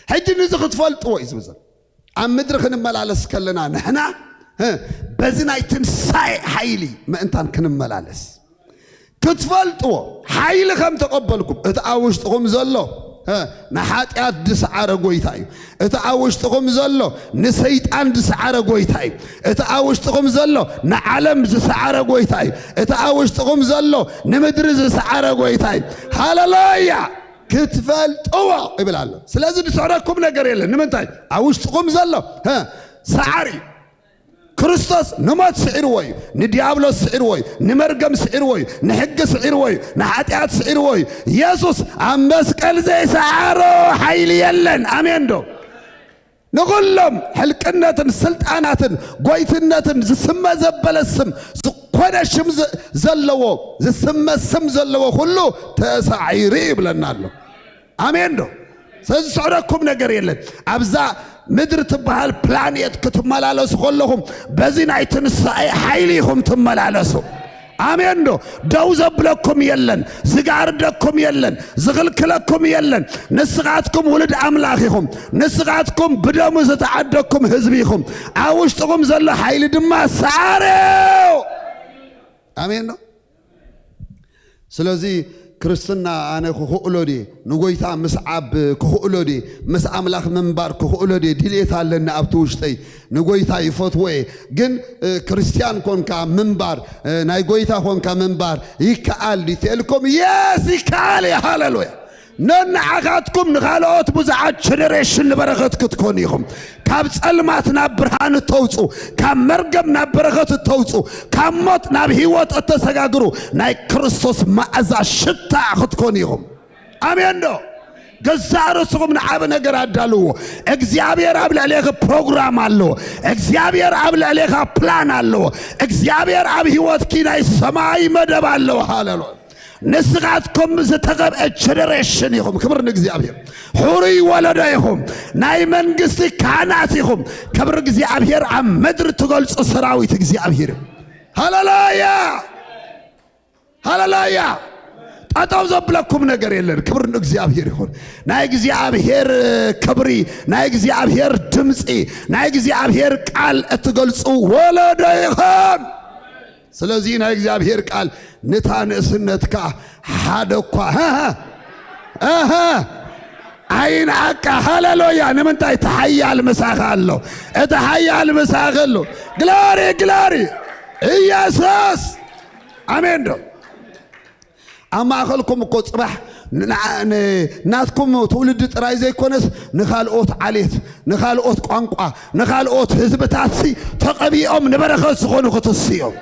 ሕጂ ንዚ ክትፈልጥዎ እዩ ዝብል ዘሎ። ኣብ ምድሪ ክንመላለስ ከለና ንሕና፣ እ፣ በዚ ናይ ትንሳኤ ሓይሊ ምእንታን ክንመላለስ ክትፈልጥዎ፣ ሓይሊ ከም ተቐበልኩም፣ እቲ ኣብ ውሽጥኹም ዘሎ፣ እ፣ ንሓጢኣት ዝሰዓረ ጎይታ እዩ። እቲ ኣብ ውሽጥኹም ዘሎ ንሰይጣን ዝሰዓረ ጎይታ እዩ። እቲ ኣብ ውሽጥኹም ዘሎ ንዓለም ዝሰዓረ ጎይታ እዩ። እቲ ኣብ ውሽጥኹም ዘሎ ንምድሪ ዝሰዓረ ጎይታ እዩ። ሃሌሉያ! ክትፈልጥዎ ይብል ኣሎ። ስለዚ ዝስዕረኩም ነገር የለን። ንምንታይ? ኣብ ውሽጥኹም ዘሎ፣ እ፣ ሰዓሪ እዩ። ክርስቶስ ንሞት ስዒርዎ እዩ፣ ንዲያብሎስ ስዒርዎ እዩ፣ ንመርገም ስዒርዎ እዩ፣ ንሕጊ ስዒርዎ እዩ፣ ንሓጢኣት ስዒርዎ እዩ። የሱስ ኣብ መስቀል ዘይሰዓሮ ሓይሊ የለን። ኣሜን ዶ? ንኹሎም ሕልቅነትን ስልጣናትን ጎይትነትን ዝስመ ዘበለ ስም፣ ዝኾነ ሽም ዘ-፣ ዘለዎ፣ ዝስመ ስም ዘለዎ ኩሉ ተሳዒሩ ይብለና ኣሎ። ኣሜን ዶ? ስለዚ ዝስዕረኩም ነገር የለን። ኣብዛ ምድሪ ትበሃል ፕላኔት ክትመላለሱ ከለኹም፣ በዚ ናይ ትንሳኤ ሓይሊ ኢኹም ትመላለሱ። ኣሜን ዶ? ደው ዘብለኩም የለን፣ ዝጋርደኩም የለን፣ ዝኽልክለኩም የለን። ንስኻትኩም ውሉድ ኣምላኽ ኢኹም። ንስኻትኩም ብደሙ ዝተዓደግኩም ህዝቢ ኢኹም። ኣብ ውሽጥኹም ዘሎ ሓይሊ ድማ ሰዓረዮ። ኣሜን ዶ? ስለዚ ክርስትና ኣነ ክኽእሎ ድየ? ንጎይታ ምስዓብ ክኽእሎ ድየ? ምስ ኣምላኽ ምንባር ክኽእሎ ድየ? ድልየት ኣለኒ ኣብቲ ውሽጠይ። ንጎይታ ይፈትዎ እየ። ግን፣ እ፣ ክርስትያን ኮንካ ምንባር፣ እ፣ ናይ ጎይታ ኮንካ ምንባር ይከኣል ድዩ? ተልኩም፣ የስ፣ ይከኣል እዩ። ሃሌሉያ። ነንዓኻትኩም ንኻልኦት ብዙሓት ጀነሬሽን ንበረኸት ክትኮኑ ኢኹም። ካብ ጸልማት ናብ ብርሃን እተውጹ፣ ካብ መርገም ናብ በረኸት እተውጹ፣ ካብ ሞት ናብ ህይወት እተሰጋግሩ ናይ ክርስቶስ መኣዛ ሽታ ክትኮኑ ኢኹም። ኣሜን ዶ? ገዛእ ርእስኹም ንዓቢ ነገር ኣዳልዎ። እግዚኣብሔር ኣብ ልዕሌኺ ፕሮግራም ኣለዎ። እግዚኣብሔር ኣብ ልዕሌኻ ፕላን ኣለዎ። እግዚኣብሔር ኣብ ህይወትኪ ናይ ሰማይ መደብ ኣለዎ። ሃሌሉያ። ንስኻትኩም ዝተቐብአ ጀነሬሽን ኢኹም። ክብሪ ንእግዚኣብሔር። ሕሩይ ወለዶ ኢኹም። ናይ መንግስቲ ካህናት ኢኹም። ክብሪ እግዚኣብሔር ኣብ ምድሪ ትገልጹ ሰራዊት እግዚኣብሔር እዩ። ሃሌሉያ! ሃሌሉያ! ጠጠው ዘብለኩም ነገር የለን። ክብሪ ንእግዚኣብሔር ይኹን። ናይ እግዚኣብሔር ክብሪ፣ ናይ እግዚኣብሔር ድምፂ፣ ናይ እግዚኣብሔር ቃል እትገልፁ ወለዶ ኢኹም። ስለዚ ናይ እግዚኣብሔር ቃል ንታ ንእስነትካ ሓደ እኳ፣ ሃ፣ ሃ፣ ኣሃ፣ ኣይንዓቃ። ሃሌሉያ! ንምንታይ? እቲ ሓያል ምሳኻ ኣሎ። እቲ ሓያል ምሳኻ ኣሎ። ግሎሪ፣ ግሎሪ! ኢየሱስ! ኣሜን ዶ? ኣብ ማእኸልኩም እኮ ጽባሕ ን-፣ ን-፣ ናትኩም ትውልዲ ጥራይ ዘይኮነስ ንኻልኦት ዓሌት፣ ንኻልኦት ቋንቋ፣ ንኻልኦት ህዝብታትሲ ተቐቢኦም ንበረኸት ዝኾኑ ክትስኡ እዮም።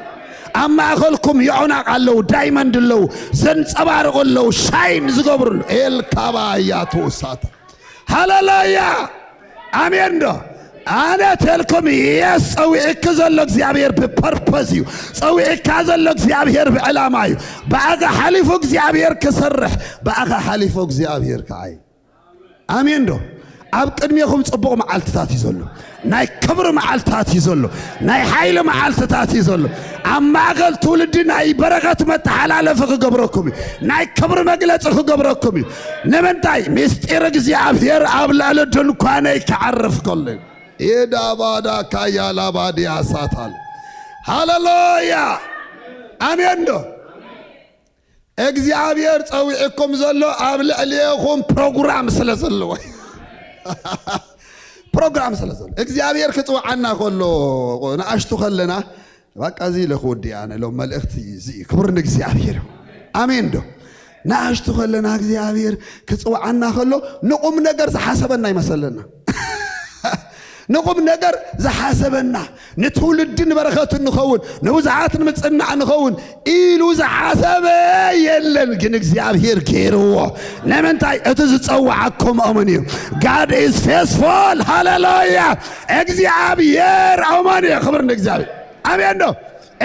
ኣብ ማእኸልኩም የዖናቕ ኣለዉ፣ ዳይመንድ ኣለዉ፣ ዘንጸባርቑ ኣለዉ፣ ሻይን ዝገብሩ ኣለዉ። ኤልካባያ ትውሳተ። ሃሌሉያ! ኣሜን ዶ? ኣነ ተልኩም የስ፣ ጸዊዕኪ ዘሎ እግዚኣብሔር ብፐርፐስ እዩ። ጸዊዕካ ዘሎ እግዚኣብሔር ብዕላማ እዩ። ብኣኻ ሓሊፉ እግዚኣብሔር ክሰርሕ፣ ብኣኻ ሓሊፉ እግዚኣብሔር ክዓይ። ኣሜን ዶ? ኣብ ቅድሜኹም ጽቡቕ መዓልትታት እዩ ዘሎ። ናይ ክብሪ መዓልትታት እዩ ዘሎ። ናይ ሓይሊ መዓልትታት እዩ ዘሎ። ኣብ ማእከል ትውልዲ ናይ በረኸት መተሓላለፊ ክገብረኩም እዩ። ናይ ክብሪ መግለጺ ክገብረኩም እዩ። ንምንታይ? ምስጢር እግዚኣብሔር ኣብ ልዕሊ ድንኳነይ ክዓርፍ ከሎ እዩ። ኢዳባዳ ካያላባድያ ሳታል። ሃሌሉያ! ኣሜን ዶ? እግዚኣብሔር ጸዊዕኩም ዘሎ ኣብ ልዕሌኹም ፕሮግራም ስለ ዘለዎ። ፕሮግራም ስለ ዘሎ። እግዚኣብሔር ክጽውዓና ከሎ፣ ንኣሽቱ ከለና፣ በቃ እዚ ኢለ ክወዲ ኣነ ኢሎም መልእኽቲ እዚ እዩ። ክብሪ ንእግዚኣብሔር። ኣሜን ዶ? ንኣሽቱ ከለና እግዚኣብሔር ክጽውዓና ከሎ ንቁም ነገር ዝሓሰበና ይመሰለና። ንቁም ነገር ዝሓሰበና፣ ንትውልዲ ንበረኸት ንኸውን፣ ንብዙሓት ንምጽናዕ ንኸውን ኢሉ ዝሓሰበ የለን። ግን እግዚኣብሔር ገይርዎ። ንምንታይ? እቲ ዝጸውዓኩም እሙን እዩ። God is faithful። ሃሌሉያ። እግዚኣብሔር እሙን እዩ። ክብር ንእግዚኣብሔር። ኣሜን ዶ?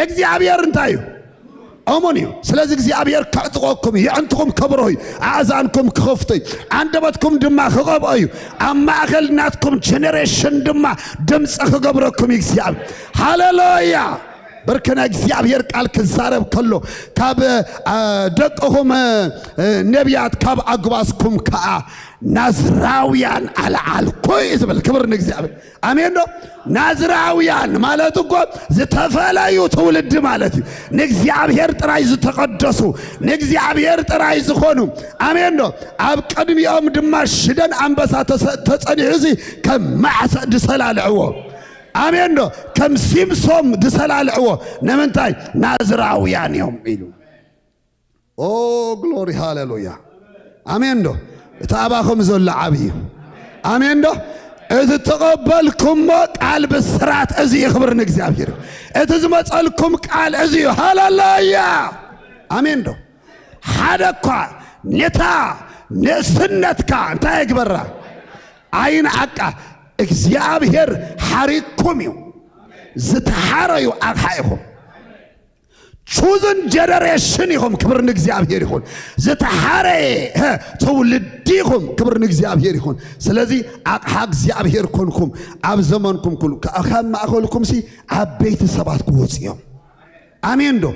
እግዚኣብሔር እንታይ እዩ? እሙን እዩ። ስለዚ እግዚኣብሔር ከዕጥቐኩም እዩ። የዕንትኹም ከብርሆ እዩ። ኣእዛንኩም ክኸፍቶ እዩ። ኣንደበትኩም ድማ ክቐብኦ እዩ። ኣብ ማእከል ናትኩም ጀነሬሽን ድማ ድምፂ ክገብረኩም እዩ እግዚኣብሔር። ሃሌሉያ። ብርክነ እግዚኣብሔር ቃል ክዛረብ ከሎ ካብ፣ አ፣ ደቅኹም፣ እ፣ ነቢያት ካብ ኣጉባዝኩም ከዓ ናዝራውያን ኣልዓልኩ እዩ ዝብል። ክብር ንእግዚኣብሔር። ኣሜን ዶ? ናዝራውያን ማለት እኮ ዝተፈለዩ ትውልዲ ማለት እዩ። ንእግዚኣብሔር ጥራይ ዝተቐደሱ፣ ንእግዚኣብሔር ጥራይ ዝኾኑ። ኣሜን ዶ? ኣብ ቅድሚኦም ድማ ሽደን ኣንበሳ ተሰ-፣ ተጸኒሑ እዚ ከም ማዕሰ ድሰላልዕዎ። ኣሜን ዶ? ከም ሲምሶም ድሰላልዕዎ። ንምንታይ? ናዝራውያን እዮም ኢሉ። ኦ ግሎሪ ሃሌሉያ። ኣሜን ዶ? እቲ ኣባኹም ዘሎ ዓብዪ እዩ። ኣሜን ዶ? እቲ ተቐበልኩሞ ቃል ብስራት እዚ እዩ። ክብር ንእግዚኣብሔር። እቲ ዝመጸልኩም ቃል እዚ እዩ። ሃሌሉያ። ኣሜን ዶ? ሓደ እኳ ነታ ንእስነትካ እንታይ ይግበራ? ኣይንዓቃ። እግዚኣብሔር ሓሪኩም እዩ። ዝተሓረዩ ኣቕሓ ኢኹም። ቹዝን ጀነሬሽን ኢኹም። ክብር ንእግዚኣብሔር ይኹን። ዝተሓረየ፣ ሀ፣ ትውልዲ ኢኹም። ክብር ንእግዚኣብሔር ይኹን። ስለዚ ኣቕሓ እግዚኣብሔር ኮንኩም ኣብ ዘመንኩም ኩሉ ከ-፣ ካብ ማእኸልኩም ሲ ዓበይቲ ሰባት ክወፁ እዮም። ኣሜን ዶ?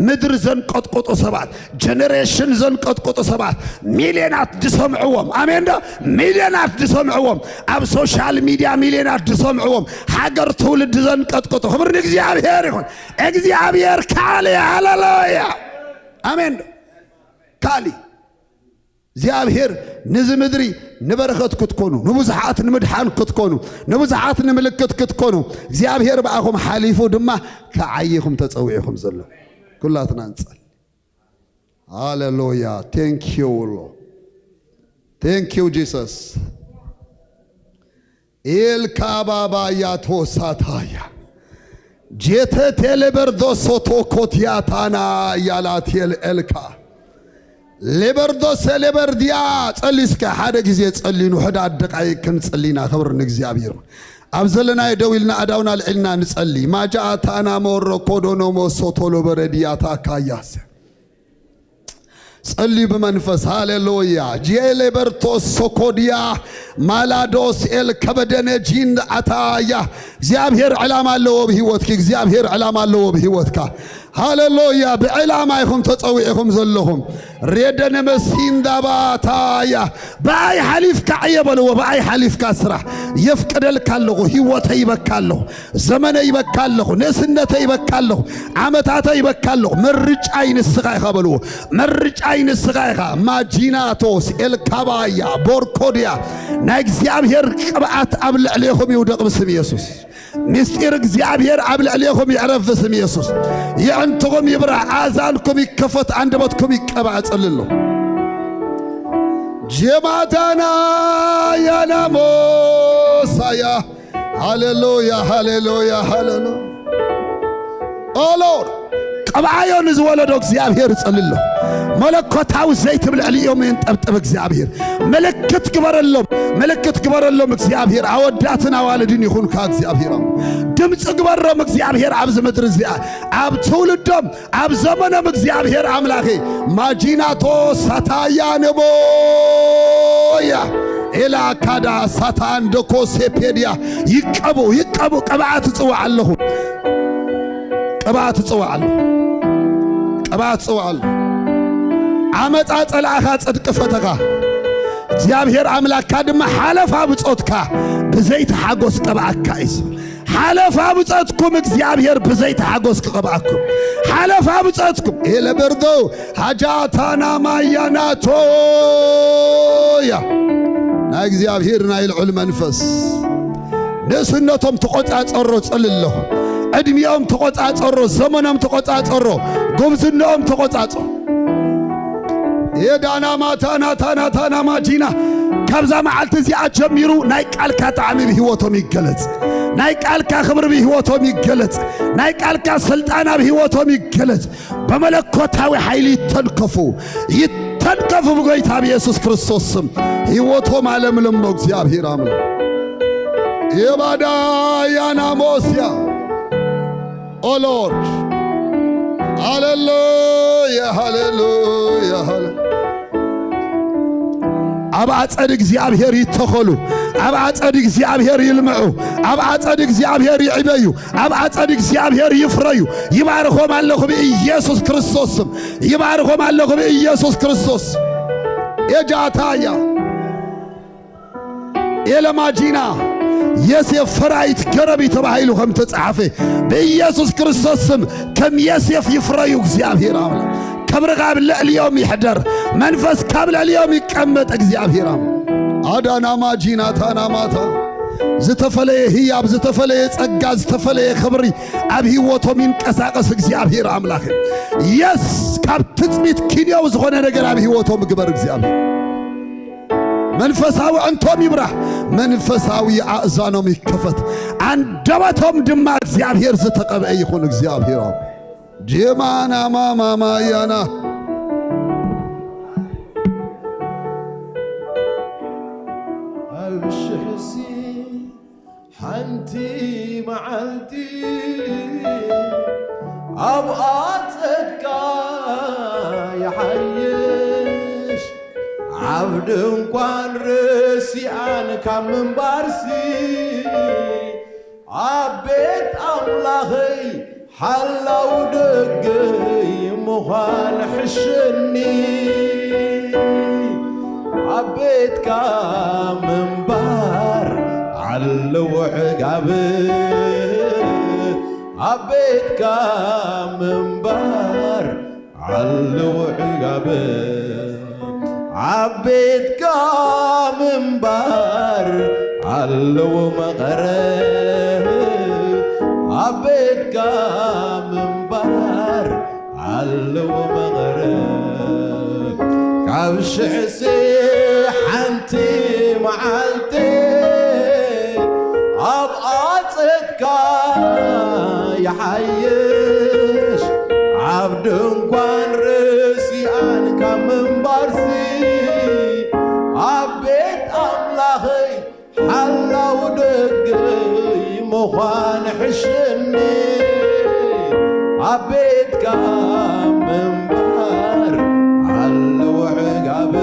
ምድሪ ዘንቀጥቅጡ ሰባት፣ ጀነሬሽን ዘንቀጥቅጡ ሰባት፣ ሚልዮናት ዝሰምዕዎም። ኣሜን ዶ? ሚልዮናት ዝሰምዕዎም። ኣብ ሶሻል ሚድያ ሚልዮናት ዝሰምዕዎም። ሃገር ትውልዲ ዘንቀጥቅጡ። ክብር ንእግዚኣብሔር ይኹን። እግዚኣብሔር ካልእ። ሃሌሉያ። ኣሜን ዶ? ካልእ። እግዚኣብሔር ነዚ ምድሪ ንበረኸት ክትኮኑ፣ ንብዙሓት ንምድሓን ክትኮኑ፣ ንብዙሓት ንምልክት ክትኮኑ፣ እግዚኣብሔር ብኣኹም ሓሊፉ ድማ ክዓይኹም ተጸዊዕኹም ዘሎ። ኩላትና ንጸል። ሃሌሉያ። Thank you Lord. Thank you Jesus. ኤልካ ባባያ ቶሳታያ ጄተ ቴሌበርዶ ሶቶ ኮትያታና ያላቴል ኤልካ ሌበርዶ ሴሌበርድያ። ጸሊ እስከ ሓደ ግዜ ጸሊ፣ ንውሕዳት ደቃይቅ ክንጸሊ ኢና። ክብር ንእግዚኣብሔር። ኣብ ዘለናዮ ደው ኢልና ኣዳውና ኣልዒልና ንጸሊ። ማጃ ታና ሞሮ ኮዶኖሞ ሶቶሎ በረድያ ታካያሰ። ጸልዩ ብመንፈስ። ሃሌሉያ። ጄሌ በርቶስ ሶኮድያ ማላዶስ ኤል ከበደነ ጂንድ ኣታያ። እግዚኣብሔር ዕላማ ኣለዎ ብህይወትኪ። እግዚኣብሔር ዕላማ ኣለዎ ብህይወትካ። ሃሌሉያ። ብዕላማ ኢኹም ተጸዊዕኹም ዘለኹም። ሬደነ መሲንዳባታያ። ብኣይ ሓሊፍካ ዕየ በልዎ። ብኣይ ሓሊፍካ ስራሕ። የፍቅደልካ ኣለኹ። ህይወተይ ይበካ ኣለኹ። ዘመነይ ይበካ ኣለኹ። ንእስነተይ ይበካ ኣለኹ። ዓመታተይ ይበካ ኣለኹ። ምርጫይ ንስኻ ኢኻ በልዎ። ምርጫይ ንስኻ ኢኻ። ማጂናቶስ ኤልካባያ ቦርኮድያ። ናይ እግዚኣብሔር ቅብኣት ኣብ ልዕሌኹም ይውደቕ ብስም የሱስ። ምስጢር እግዚኣብሔር ኣብ ልዕሌኹም ይዕረፍ ብስም የሱስ። የዕንትኹም ይብራህ፣ ኣእዛንኩም ይከፈት፣ ኣንደበትኩም ይቀባእ። ጸልሎ። ጀማዳና ያናሞሳያ። ሃሌሉያ፣ ሃሌሉያ፣ ሃሌሉያ። ኦ ሎርድ፣ ቀብኣዮ ንዝወለዶ እግዚኣብሔር ጸልሎ። መለኮታዊ ዘይት ኣብ ልዕሊኦም የንጠብጥብ እግዚኣብሔር። ምልክት ግበረሎም፣ ምልክት ግበረሎም እግዚኣብሔር። ኣወዳትን ኣዋልድን ይኹንካ እግዚኣብሔር። ድምፂ ግበሮም እግዚኣብሔር ኣብዚ ምድሪ እዚኣ፣ ኣብ ትውልዶም፣ ኣብ ዘመኖም እግዚኣብሔር ኣምላኸ። ማጂናቶ ሳታያ ነቦያ ኤላ ካዳ ሳታን ደኮ ሴፔድያ። ይቀቡ፣ ይቀቡ። ቅብኣት እጽውዕ ኣለኹ። ቅብኣት እጽውዕ ኣለኹ። ቅብኣት እጽውዕ ኣለኹ። ዓመጻ ጸላእኻ ጽድቂ ፈተኻ። እግዚኣብሔር ኣምላኽካ ድማ ሓለፋ ብጾትካ ብዘይቲ ሓጎስ ቀብኣካ እዩ ዝብል። ሓለፋ ብጾትኩም እግዚኣብሔር ብዘይቲ ሓጎስ ክቐብኣኩም። ሓለፋ ብጾትኩም። ኤለ በርዶ ሃጃታና ማያናቶያ። ናይ እግዚኣብሔር ናይ ልዑል መንፈስ ንእስነቶም ተቖጻጸሮ ጸልሎ። ዕድሚኦም ተቖጻጸሮ፣ ዘመኖም ተቖጻጸሮ፣ ጉብዝንኦም ተቖጻጸሮ። ኤዳና ማታና ታና ታና ማጂና። ካብዛ መዓልቲ እዚኣ ጀሚሩ ናይ ቃልካ ጣዕሚ ብህይወቶም ይገለጽ። ናይ ቃልካ ክብሪ ብህይወቶም ይገለጽ። ናይ ቃልካ ስልጣን ኣብ ህይወቶም ይገለጽ። በመለኮታዊ ሓይሊ ይተንከፉ፣ ይተንከፉ ብጎይታ ብየሱስ ክርስቶስ ስም። ህይወቶም ኣለምልሞ እግዚኣብሔር ኣምላኽ። የባዳ ያናሞስያ። ኦ ሎርድ፣ ሃሌሉያ፣ ሃሌሉያ፣ ሃሌ-፣ ኣብ ኣጸድ እግዚኣብሔር ይተኸሉ፣ ኣብ ኣጸድ እግዚኣብሔር ይልምዑ፣ ኣብ ኣጸድ እግዚኣብሔር ይዕበዩ፣ ኣብ ኣጸድ እግዚኣብሔር ይፍረዩ። ይባርኾም ኣለኹ ብኢየሱስ ክርስቶስ ስም። ይባርኾም ኣለኹ ብኢየሱስ ክርስቶስ። ኤጃታያ ኤለማጂና የሴፍ ፈራይት ገረብ እዩ ተባሂሉ ከም ተጻሓፈ ብኢየሱስ ክርስቶስ ስም ከም የሴፍ ይፍረዩ እግዚኣብሔር ኣምላኽ። ክብርኻ ኣብ ልዕሊኦም ይሕደር። መንፈስካ ኣብ ልዕሊኦም ይቀመጥ እግዚኣብሔር ኣምላኽ። ኣዳናማጂናታናማታ ዝተፈለየ ህያብ፣ ዝተፈለየ ጸጋ፣ ዝተፈለየ ክብሪ ኣብ ህይወቶም ይንቀሳቐስ እግዚኣብሔር ኣምላኽ። የስ ካብ ትጽቢት ኪንዮው ዝኾነ ነገር ኣብ ህይወቶም ግበር እግዚኣብሔር። መንፈሳዊ ኣዕንቶም ይብራህ፣ መንፈሳዊ ኣእዛኖም ይከፈት፣ ኣንደበቶም ድማ እግዚኣብሔር ዝተቐብአ ይኹን። እግዚኣብሔር ኣብ ጀማና ማማማያና ኣብ ሽሕሲ ሓንቲ መዓልቲ ኣብ ኣጸድካ ይሓይሽ፣ ኣብ ድንኳን ርሲኣን ካብ ምንባርሲ፣ ኣብ ቤት ኣምላኸይ ሓላው ደገይ ምዃን ሕሽኒ። ኣብ ቤትካ ምንባር ኣለዎ ዕጋብ፣ ኣብ ቤትካ ምንባር ኣለዎ ዕጋብ፣ ኣብ ቤትካ ምንባር ኣለዎ መቐረት፣ ኣብ ቤትካ ምንባር ኣለዎ መቐረት። ካብ ሽሕሲ ሓንቲ መዓልቲ ኣብ ኣጸድካ ይሓይሽ፣ ኣብ ድንኳን ርሲኣን ካብ ምንባርሲ፣ ኣብ ቤት ኣምላኸይ ሓላው ደገይ ምዃን ሕሽኒ። ኣብ ቤትካ ምንባር ኣለዎ ዕጋብ፣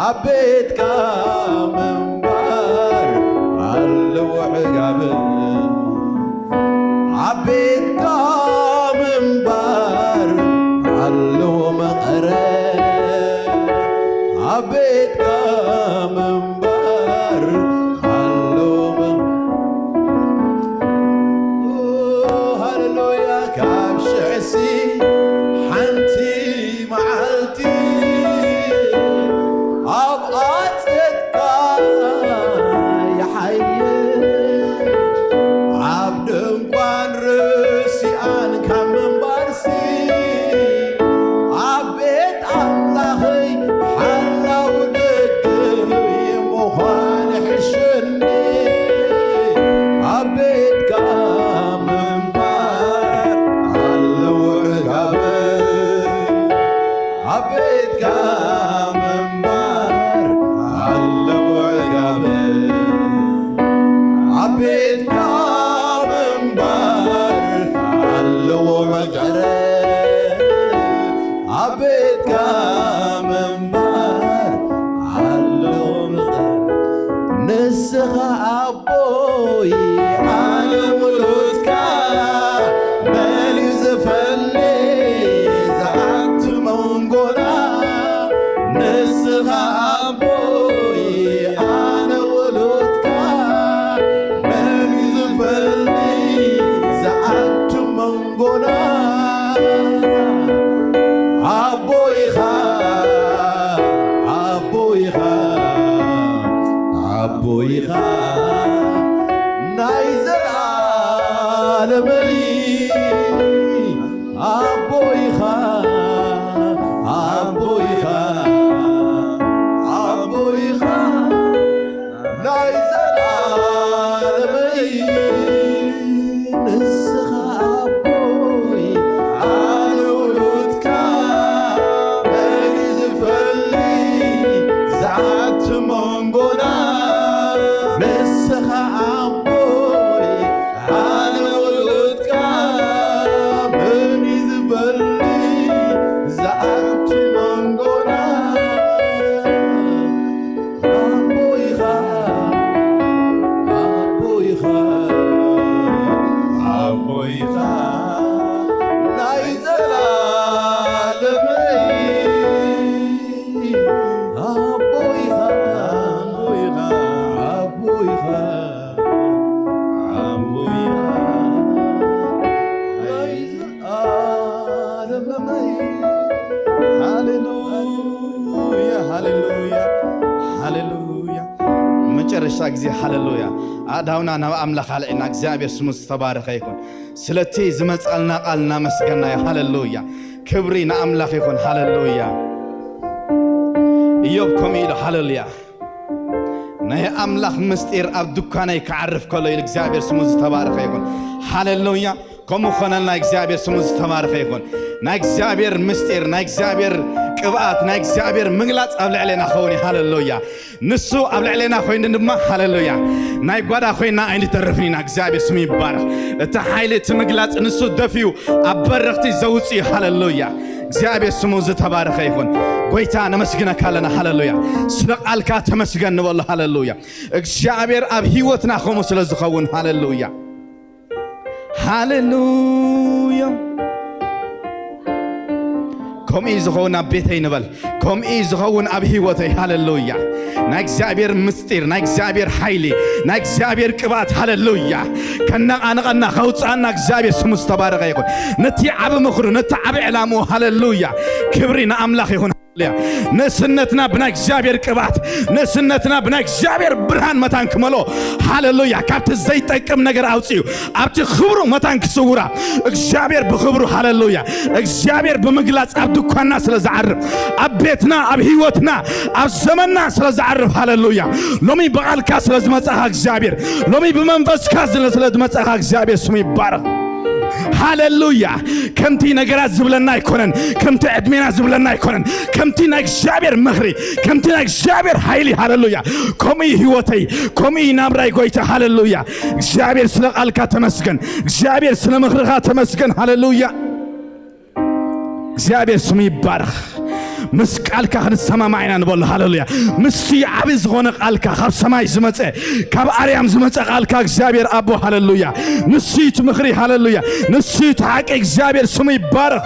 ኣብ ቤትካ ምንባር ኣለዎ ዕጋብ፣ ኣብ ቤትካ ምንባር ኣለዎ መቐረት፣ ኣብ ቤትካ ምንባር ኣለዎ መ-፣ ኦ፣ ሃሌሉያ። ካብ ሽዕሲ ሓንቲ መዓልቲ ኣብ ኣጸድካ ይሓይሽ፣ ኣብ ድንኳን ርሲኣን ካብ ምንባርሲ፣ ኣብ ቤት ኣምላኸይ ሓላው ደገይ ምዃን ሕሽኒ። ኣብ ቤትካ ምንባር ኣለዎ ሃሌሉያ፣ ሃሌሉያ፣ ሃሌሉያ። መጨረሻ ግዜ ሃሌሉያ። ኣእዳውና ናብ ኣምላኽ ኣልዒልና፣ እግዚኣብሔር ስሙ ዝተባረኸ ይኹን። ስለቲ ዝመጻልና ቃል እናመስገናዮ፣ ሃሌሉያ። ክብሪ ንኣምላኽ ይኹን፣ ሃሌሉያ። ኢዮብ ከምኡ ኢሉ፣ ሃሌሉያ። ናይ ኣምላኽ ምስጢር ኣብ ድኳነይ ክዓርፍ ከሎ ኢሉ እግዚኣብሔር ስሙ ዝተባረኸ ይኹን። ሃሌሉያ። ከምኡ ኾነልና፣ እግዚኣብሔር ስሙ ዝተባረኸ ይኹን። ናይ እግዚኣብሔር ምስጢር፣ ናይ እግዚኣብሔር ቅብኣት፣ ናይ እግዚኣብሔር ምግላጽ ኣብ ልዕሌና ኸውን እዩ። ሃሌሉያ። ንሱ ኣብ ልዕሌና ኮይኑ ድማ፣ ሃሌሉያ፣ ናይ ጓዳ ኮይና ኣይንተርፍን ኢና። እግዚኣብሔር ስሙ ይባረኽ። እቲ ሓይሊ፣ እቲ ምግላጽ ንሱ ደፊኡ ኣብ በረኽቲ ዘውጽእ እዩ። ሃሌሉያ። እግዚኣብሔር ስሙ ዝተባረኸ ይኹን። ጎይታ ነመስግነካ ኣለና። ሃሌሉያ። ስለ ቃልካ ተመስገን ንበሎ። ሃሌሉያ። እግዚኣብሔር ኣብ ህይወትና ከምኡ ስለ ዝኸውን፣ ሃሌሉያ፣ ሃሌሉያ። ከምኡ እዩ ዝኸውን ኣብ ቤተይ ንበል። ከምኡ እዩ ዝኸውን ኣብ ህይወተይ። ሃሌሉያ። ናይ እግዚኣብሔር ምስጢር፣ ናይ እግዚኣብሔር ሓይሊ፣ ናይ እግዚኣብሔር ቅብኣት፣ ሃሌሉያ፣ ከነቓንቐና፣ ከውፅኣና እግዚኣብሔር ስሙ ዝተባረኸ ይኹን። ነቲ ዓቢ ምኽሩ፣ ነቲ ዓቢ ዕላምኡ፣ ሃሌሉያ፣ ክብሪ ንኣምላኽ ይኹን። ሃሌሉያ። ንእስነትና ብናይ እግዚኣብሔር ቅብኣት፣ ንእስነትና ብናይ እግዚኣብሔር ብርሃን መታን ክመልኦ፣ ሃሌሉያ፣ ካብቲ ዘይጠቅም ነገር ኣውፅኡ፣ ኣብቲ ክብሩ መታን ክስውራ እግዚኣብሔር ብኽብሩ፣ ሃሌሉያ፣ እግዚኣብሔር ብምግላጽ ኣብ ድኳንና ስለ ዝዓርፍ፣ ኣብ ቤትና፣ ኣብ ህይወትና፣ ኣብ ዘመንና ስለ ዝዓርፍ፣ ሃሌሉያ። ሎሚ ብቓልካ ስለ ዝመጻኻ እግዚኣብሔር፣ ሎሚ ብመንፈስካ ስለ ዝመጻኻ እግዚኣብሔር ስሙ ይባረኽ። ሃሌሉያ። ከምቲ ነገራት ዝብለና ኣይኮነን፣ ከምቲ ዕድሜና ዝብለና ኣይኮነን፣ ከምቲ ናይ እግዚኣብሔር ምኽሪ፣ ከምቲ ናይ እግዚኣብሔር ሓይሊ፣ ሃሌሉያ። ከምኡ እዩ ህይወተይ፣ ከምኡ እዩ ናብራይ ጎይታ፣ ሃሌሉያ። እግዚኣብሔር ስለ ቃልካ ተመስገን፣ እግዚኣብሔር ስለ ምኽርኻ ተመስገን፣ ሃሌሉያ። እግዚኣብሔር ስሙ ይባረኽ። ምስ ቃልካ ክንሰማማዕ ኢና ንበሎ፣ ሃሌሉያ። ምስቲ ዓቢ ዝኾነ ቃልካ፣ ካብ ሰማይ ዝመጸ፣ ካብ ኣርያም ዝመጸ ቃልካ እግዚኣብሔር ኣቦ፣ ሃሌሉያ። ንሱ እዩ እቲ ምኽሪ፣ ሃሌሉያ። ንሱ እዩ እቲ ሓቂ፣ እግዚኣብሔር ስሙ ይባረኽ።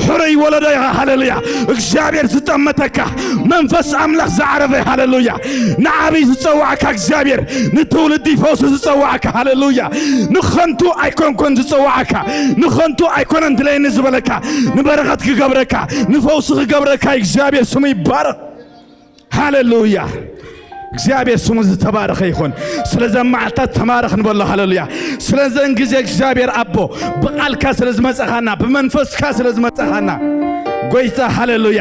ሕሩይ ወለዶ ኢኻ፣ ሃሌሉያ። እግዚኣብሔር ዝጠመተካ፣ መንፈስ ኣምላኽ ዝዓረፈ፣ ሃሌሉያ። ንዓብይ ዝጸዋዕካ እግዚኣብሔር፣ ንትውልዲ ፈውሲ ዝጸዋዕካ፣ ሃሌሉያ። ንኸንቱ ኣይኮንኩን ዝጸዋዕካ፣ ንኸንቱ ኣይኮነን ድለየኒ ዝበለካ፣ ንበረኸት ክገብረካ፣ ንፈውሲ ክገብረካ እግዚኣብሔር ስሙ ይባረኽ። ሃሌሉያ። እግዚኣብሔር ስሙ ዝተባረኸ ይኹን። ስለዘን መዓልታት ተባረኽ ንበሎ፣ ሃሌሉያ። ስለዘን ግዜ እግዚኣብሔር ኣቦ ብቓልካ ስለ ዝመጸኻና፣ ብመንፈስካ ስለ ዝመጸኻና፣ ጎይታ፣ ሃሌሉያ።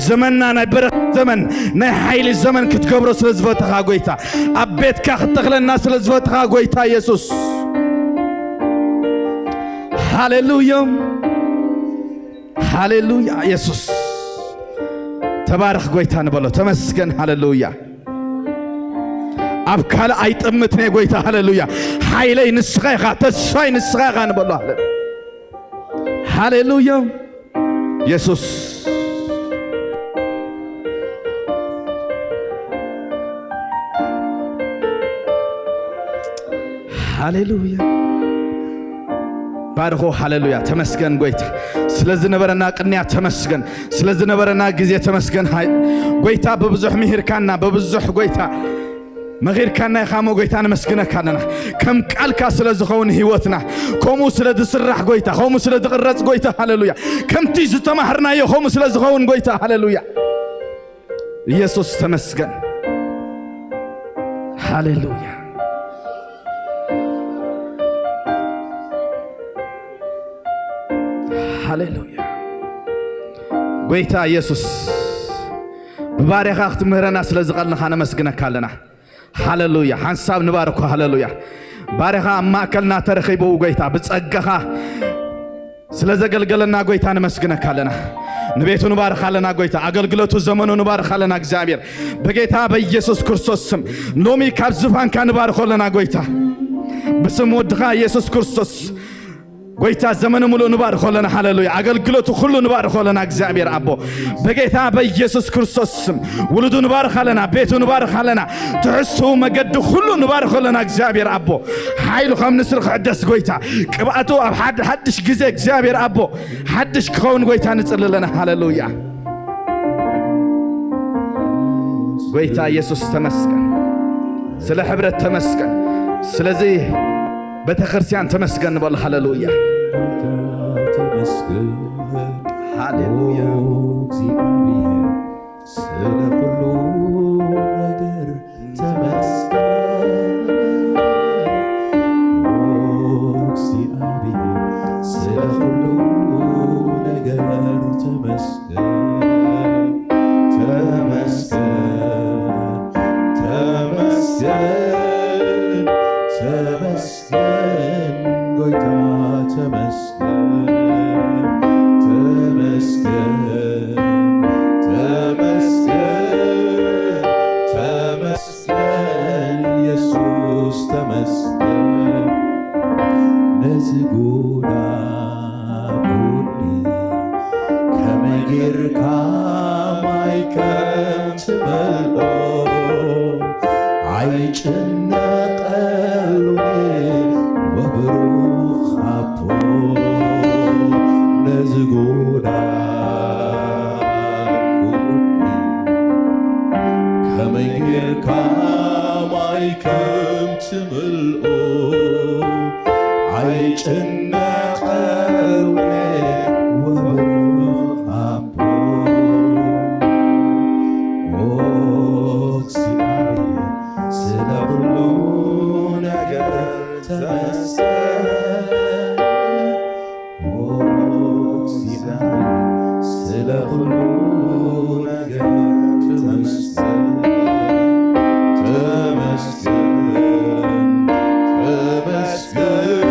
ዘመንና ናይ በረኸት ዘመን፣ ናይ ሓይሊ ዘመን ክትገብሮ ስለ ዝፈተኻ፣ ጎይታ፣ ኣብ ቤትካ ክትተኽለና ስለ ዝፈተኻ፣ ጎይታ የሱስ፣ ሃሌሉያ፣ ሃሌሉያ። የሱስ፣ ተባረኽ ጎይታ ንበሎ። ተመስገን፣ ሃሌሉያ። ኣብ ካልእ ኣይጥምትን እየ ጎይታ፣ ሃሌሉያ። ሓይለይ ንስኻ ኢኻ፣ ተስፋይ ንስኻ ኢኻ ንበሎ፣ ሃሌሉያ። ሃሌሉያ። የሱስ፣ ሃሌሉያ። ባርኾ፣ ሃሌሉያ። ተመስገን ጎይታ፣ ስለ ዝነበረና ቅንያት ተመስገን፣ ስለ ዝነበረና ግዜ ተመስገን። ሃይ ጎይታ፣ ብብዙሕ ምሂርካና፣ ብብዙሕ ጎይታ መኺርካና ኢኻ እሞ፣ ጎይታ፣ ነመስግነካ ኣለና። ከም ቃልካ ስለ ዝኸውን ህይወትና፣ ከምኡ ስለ ዝስራሕ ጎይታ፣ ከምኡ ስለ ዝቕረጽ ጎይታ፣ ሃሌሉያ። ከምቲ ዝተማህርናዮ ከምኡ ስለ ዝኸውን ጎይታ፣ ሃሌሉያ። ኢየሱስ ተመስገን። ሃሌሉያ። ሃሌሉያ። ጎይታ ኢየሱስ፣ ብባርያኻ ክትምህረና ስለ ዝቐልንኻ ነመስግነካ ኣለና። ሃሌሉያ። ሓንሳብ ንባርኮ። ሃሌሉያ። ባርያኻ ኣብ ማእከልና ተረኺቡ፣ ጎይታ፣ ብጸጋኻ ስለ ዘገልገለና፣ ጎይታ፣ ነመስግነካ ኣለና። ንቤቱ ንባርኽ ኣለና፣ ጎይታ። ኣገልግሎቱ፣ ዘመኑ ንባርኽ ኣለና፣ እግዚኣብሔር። በጌታ በኢየሱስ ክርስቶስ ስም፣ ሎሚ ካብ ዝፋንካ ንባርኾ ኣለና፣ ጎይታ። ብስም ወድኻ ኢየሱስ ክርስቶስ፣ ጎይታ፣ ዘመኑ ሙሉእ ንባርኾ ኣለና። ሃሌሉያ። ኣገልግሎቱ ኩሉ ንባርኾ ኣለና፣ እግዚኣብሔር ኣቦ። በጌታ በኢየሱስ ክርስቶስ ስም፣ ውሉዱ ንባርኽ ኣለና፣ ቤቱ ንባርኽ ኣለና፣ ትሕዝትኡ፣ መገዲ ኩሉ ንባርኾ ኣለና፣ እግዚኣብሔር ኣቦ። ሓይሉ ከም ንስር ክሕደስ፣ ጎይታ። ቅብኣቱ ኣብ ሓድ-፣ ሓድሽ ግዜ፣ እግዚኣብሔር ኣቦ፣ ሓድሽ ክኸውን፣ ጎይታ፣ ንጽሊ ኣለና። ሃሌሉያ። ጎይታ ኢየሱስ ተመስገን። ስለ ሕብረት ተመስገን። ስለዚ ቤተ ክርስቲያን ተመስገን ንበል። ሃሌሉያ። ተመስገን፣ ተመስገን፣ ተመስገን፣ ተመስገን፣ ጎይታ ተመስገን፣ ተመስገን፣ ተመስገን፣ ተመስገን፣ ኢየሱስ ተመስገን። ነዚ ጎዳጉዲ ከመይ ጌርካ ማይ ከም ትመልኦ ኣይጭነቐሉኒ ወብሩኽ ኣቦ። ነዚ ጎዳጉዲ ከመይ ጌርካ ማይ ከም ትምልኦ ኣይጭነቐሉኒ ወብሩኽ ኣቦ። ኦ እግዚኣብሔር ስለ ኩሉ ነገር ተመስገን። ኦ እግዚኣብሔር ስለ ኩሉ ነገር ተመስገን። ተመስገን፣ ተመስገን፣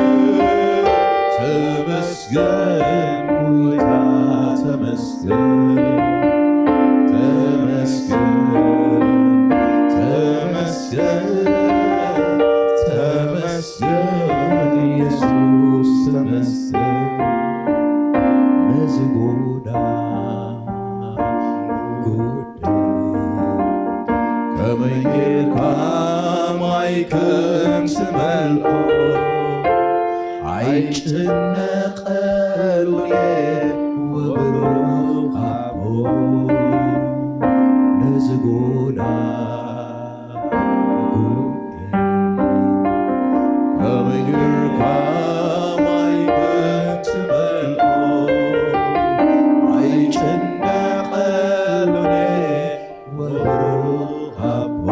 ተመስገን፣ ጎይታ ተመስገን። ተመስገን፣ ተመስገን፣ ተመስገን፣ ኢየሱስ ተመስገን። ነዚ ጎዳጉዲ ከመይ ጌርካ ማይ ከም ትመልኦ ኣይጭነቐሉኒ ወብሩኽ ኣቦ። ነዚ ጎዳጉዲ ከመይ ጌርካ ማይ ከም ትመልኦ ኣይጭነቐሉኒ ወብሩኽ ኣቦ።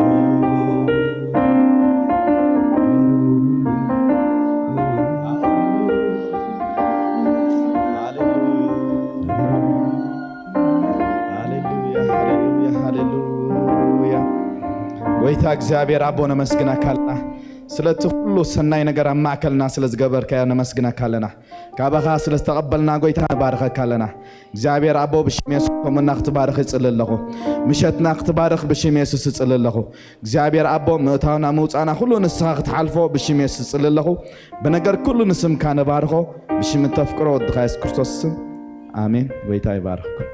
ሃሌሉያ፣ ሃሌሉያ፣ ሃሌሉያ። ጎይታ እግዚኣብሔር ኣቦ ነመስግነካ ኣለና። ስለቲ ኩሉ ሰናይ ነገር ኣብ ማእከልና ስለ ዝገበርካዮ ነመስግነካ ኣለና። ካባኻ ስለ ዝተቐበልና ጎይታ ንባርኸካ ኣለና። እግዚኣብሔር ኣቦ ብሽም የሱስ ከምኡና ክትባርኽ ይጽሊ ኣለኹ። ምሸትና ክትባርኽ ብሽም የሱስ እጽሊ ኣለኹ። እግዚኣብሔር ኣቦ ምእታውና ምውጻእና ኩሉ ንስኻ ክትሓልፎ ብሽም የሱስ እጽሊ ኣለኹ። ብነገር ኩሉ ንስምካ ንባርኾ ብሽም እተፍቅሮ ወድኻ የሱስ ክርስቶስ ስም። ኣሜን። ጎይታ ይባርኽኩም።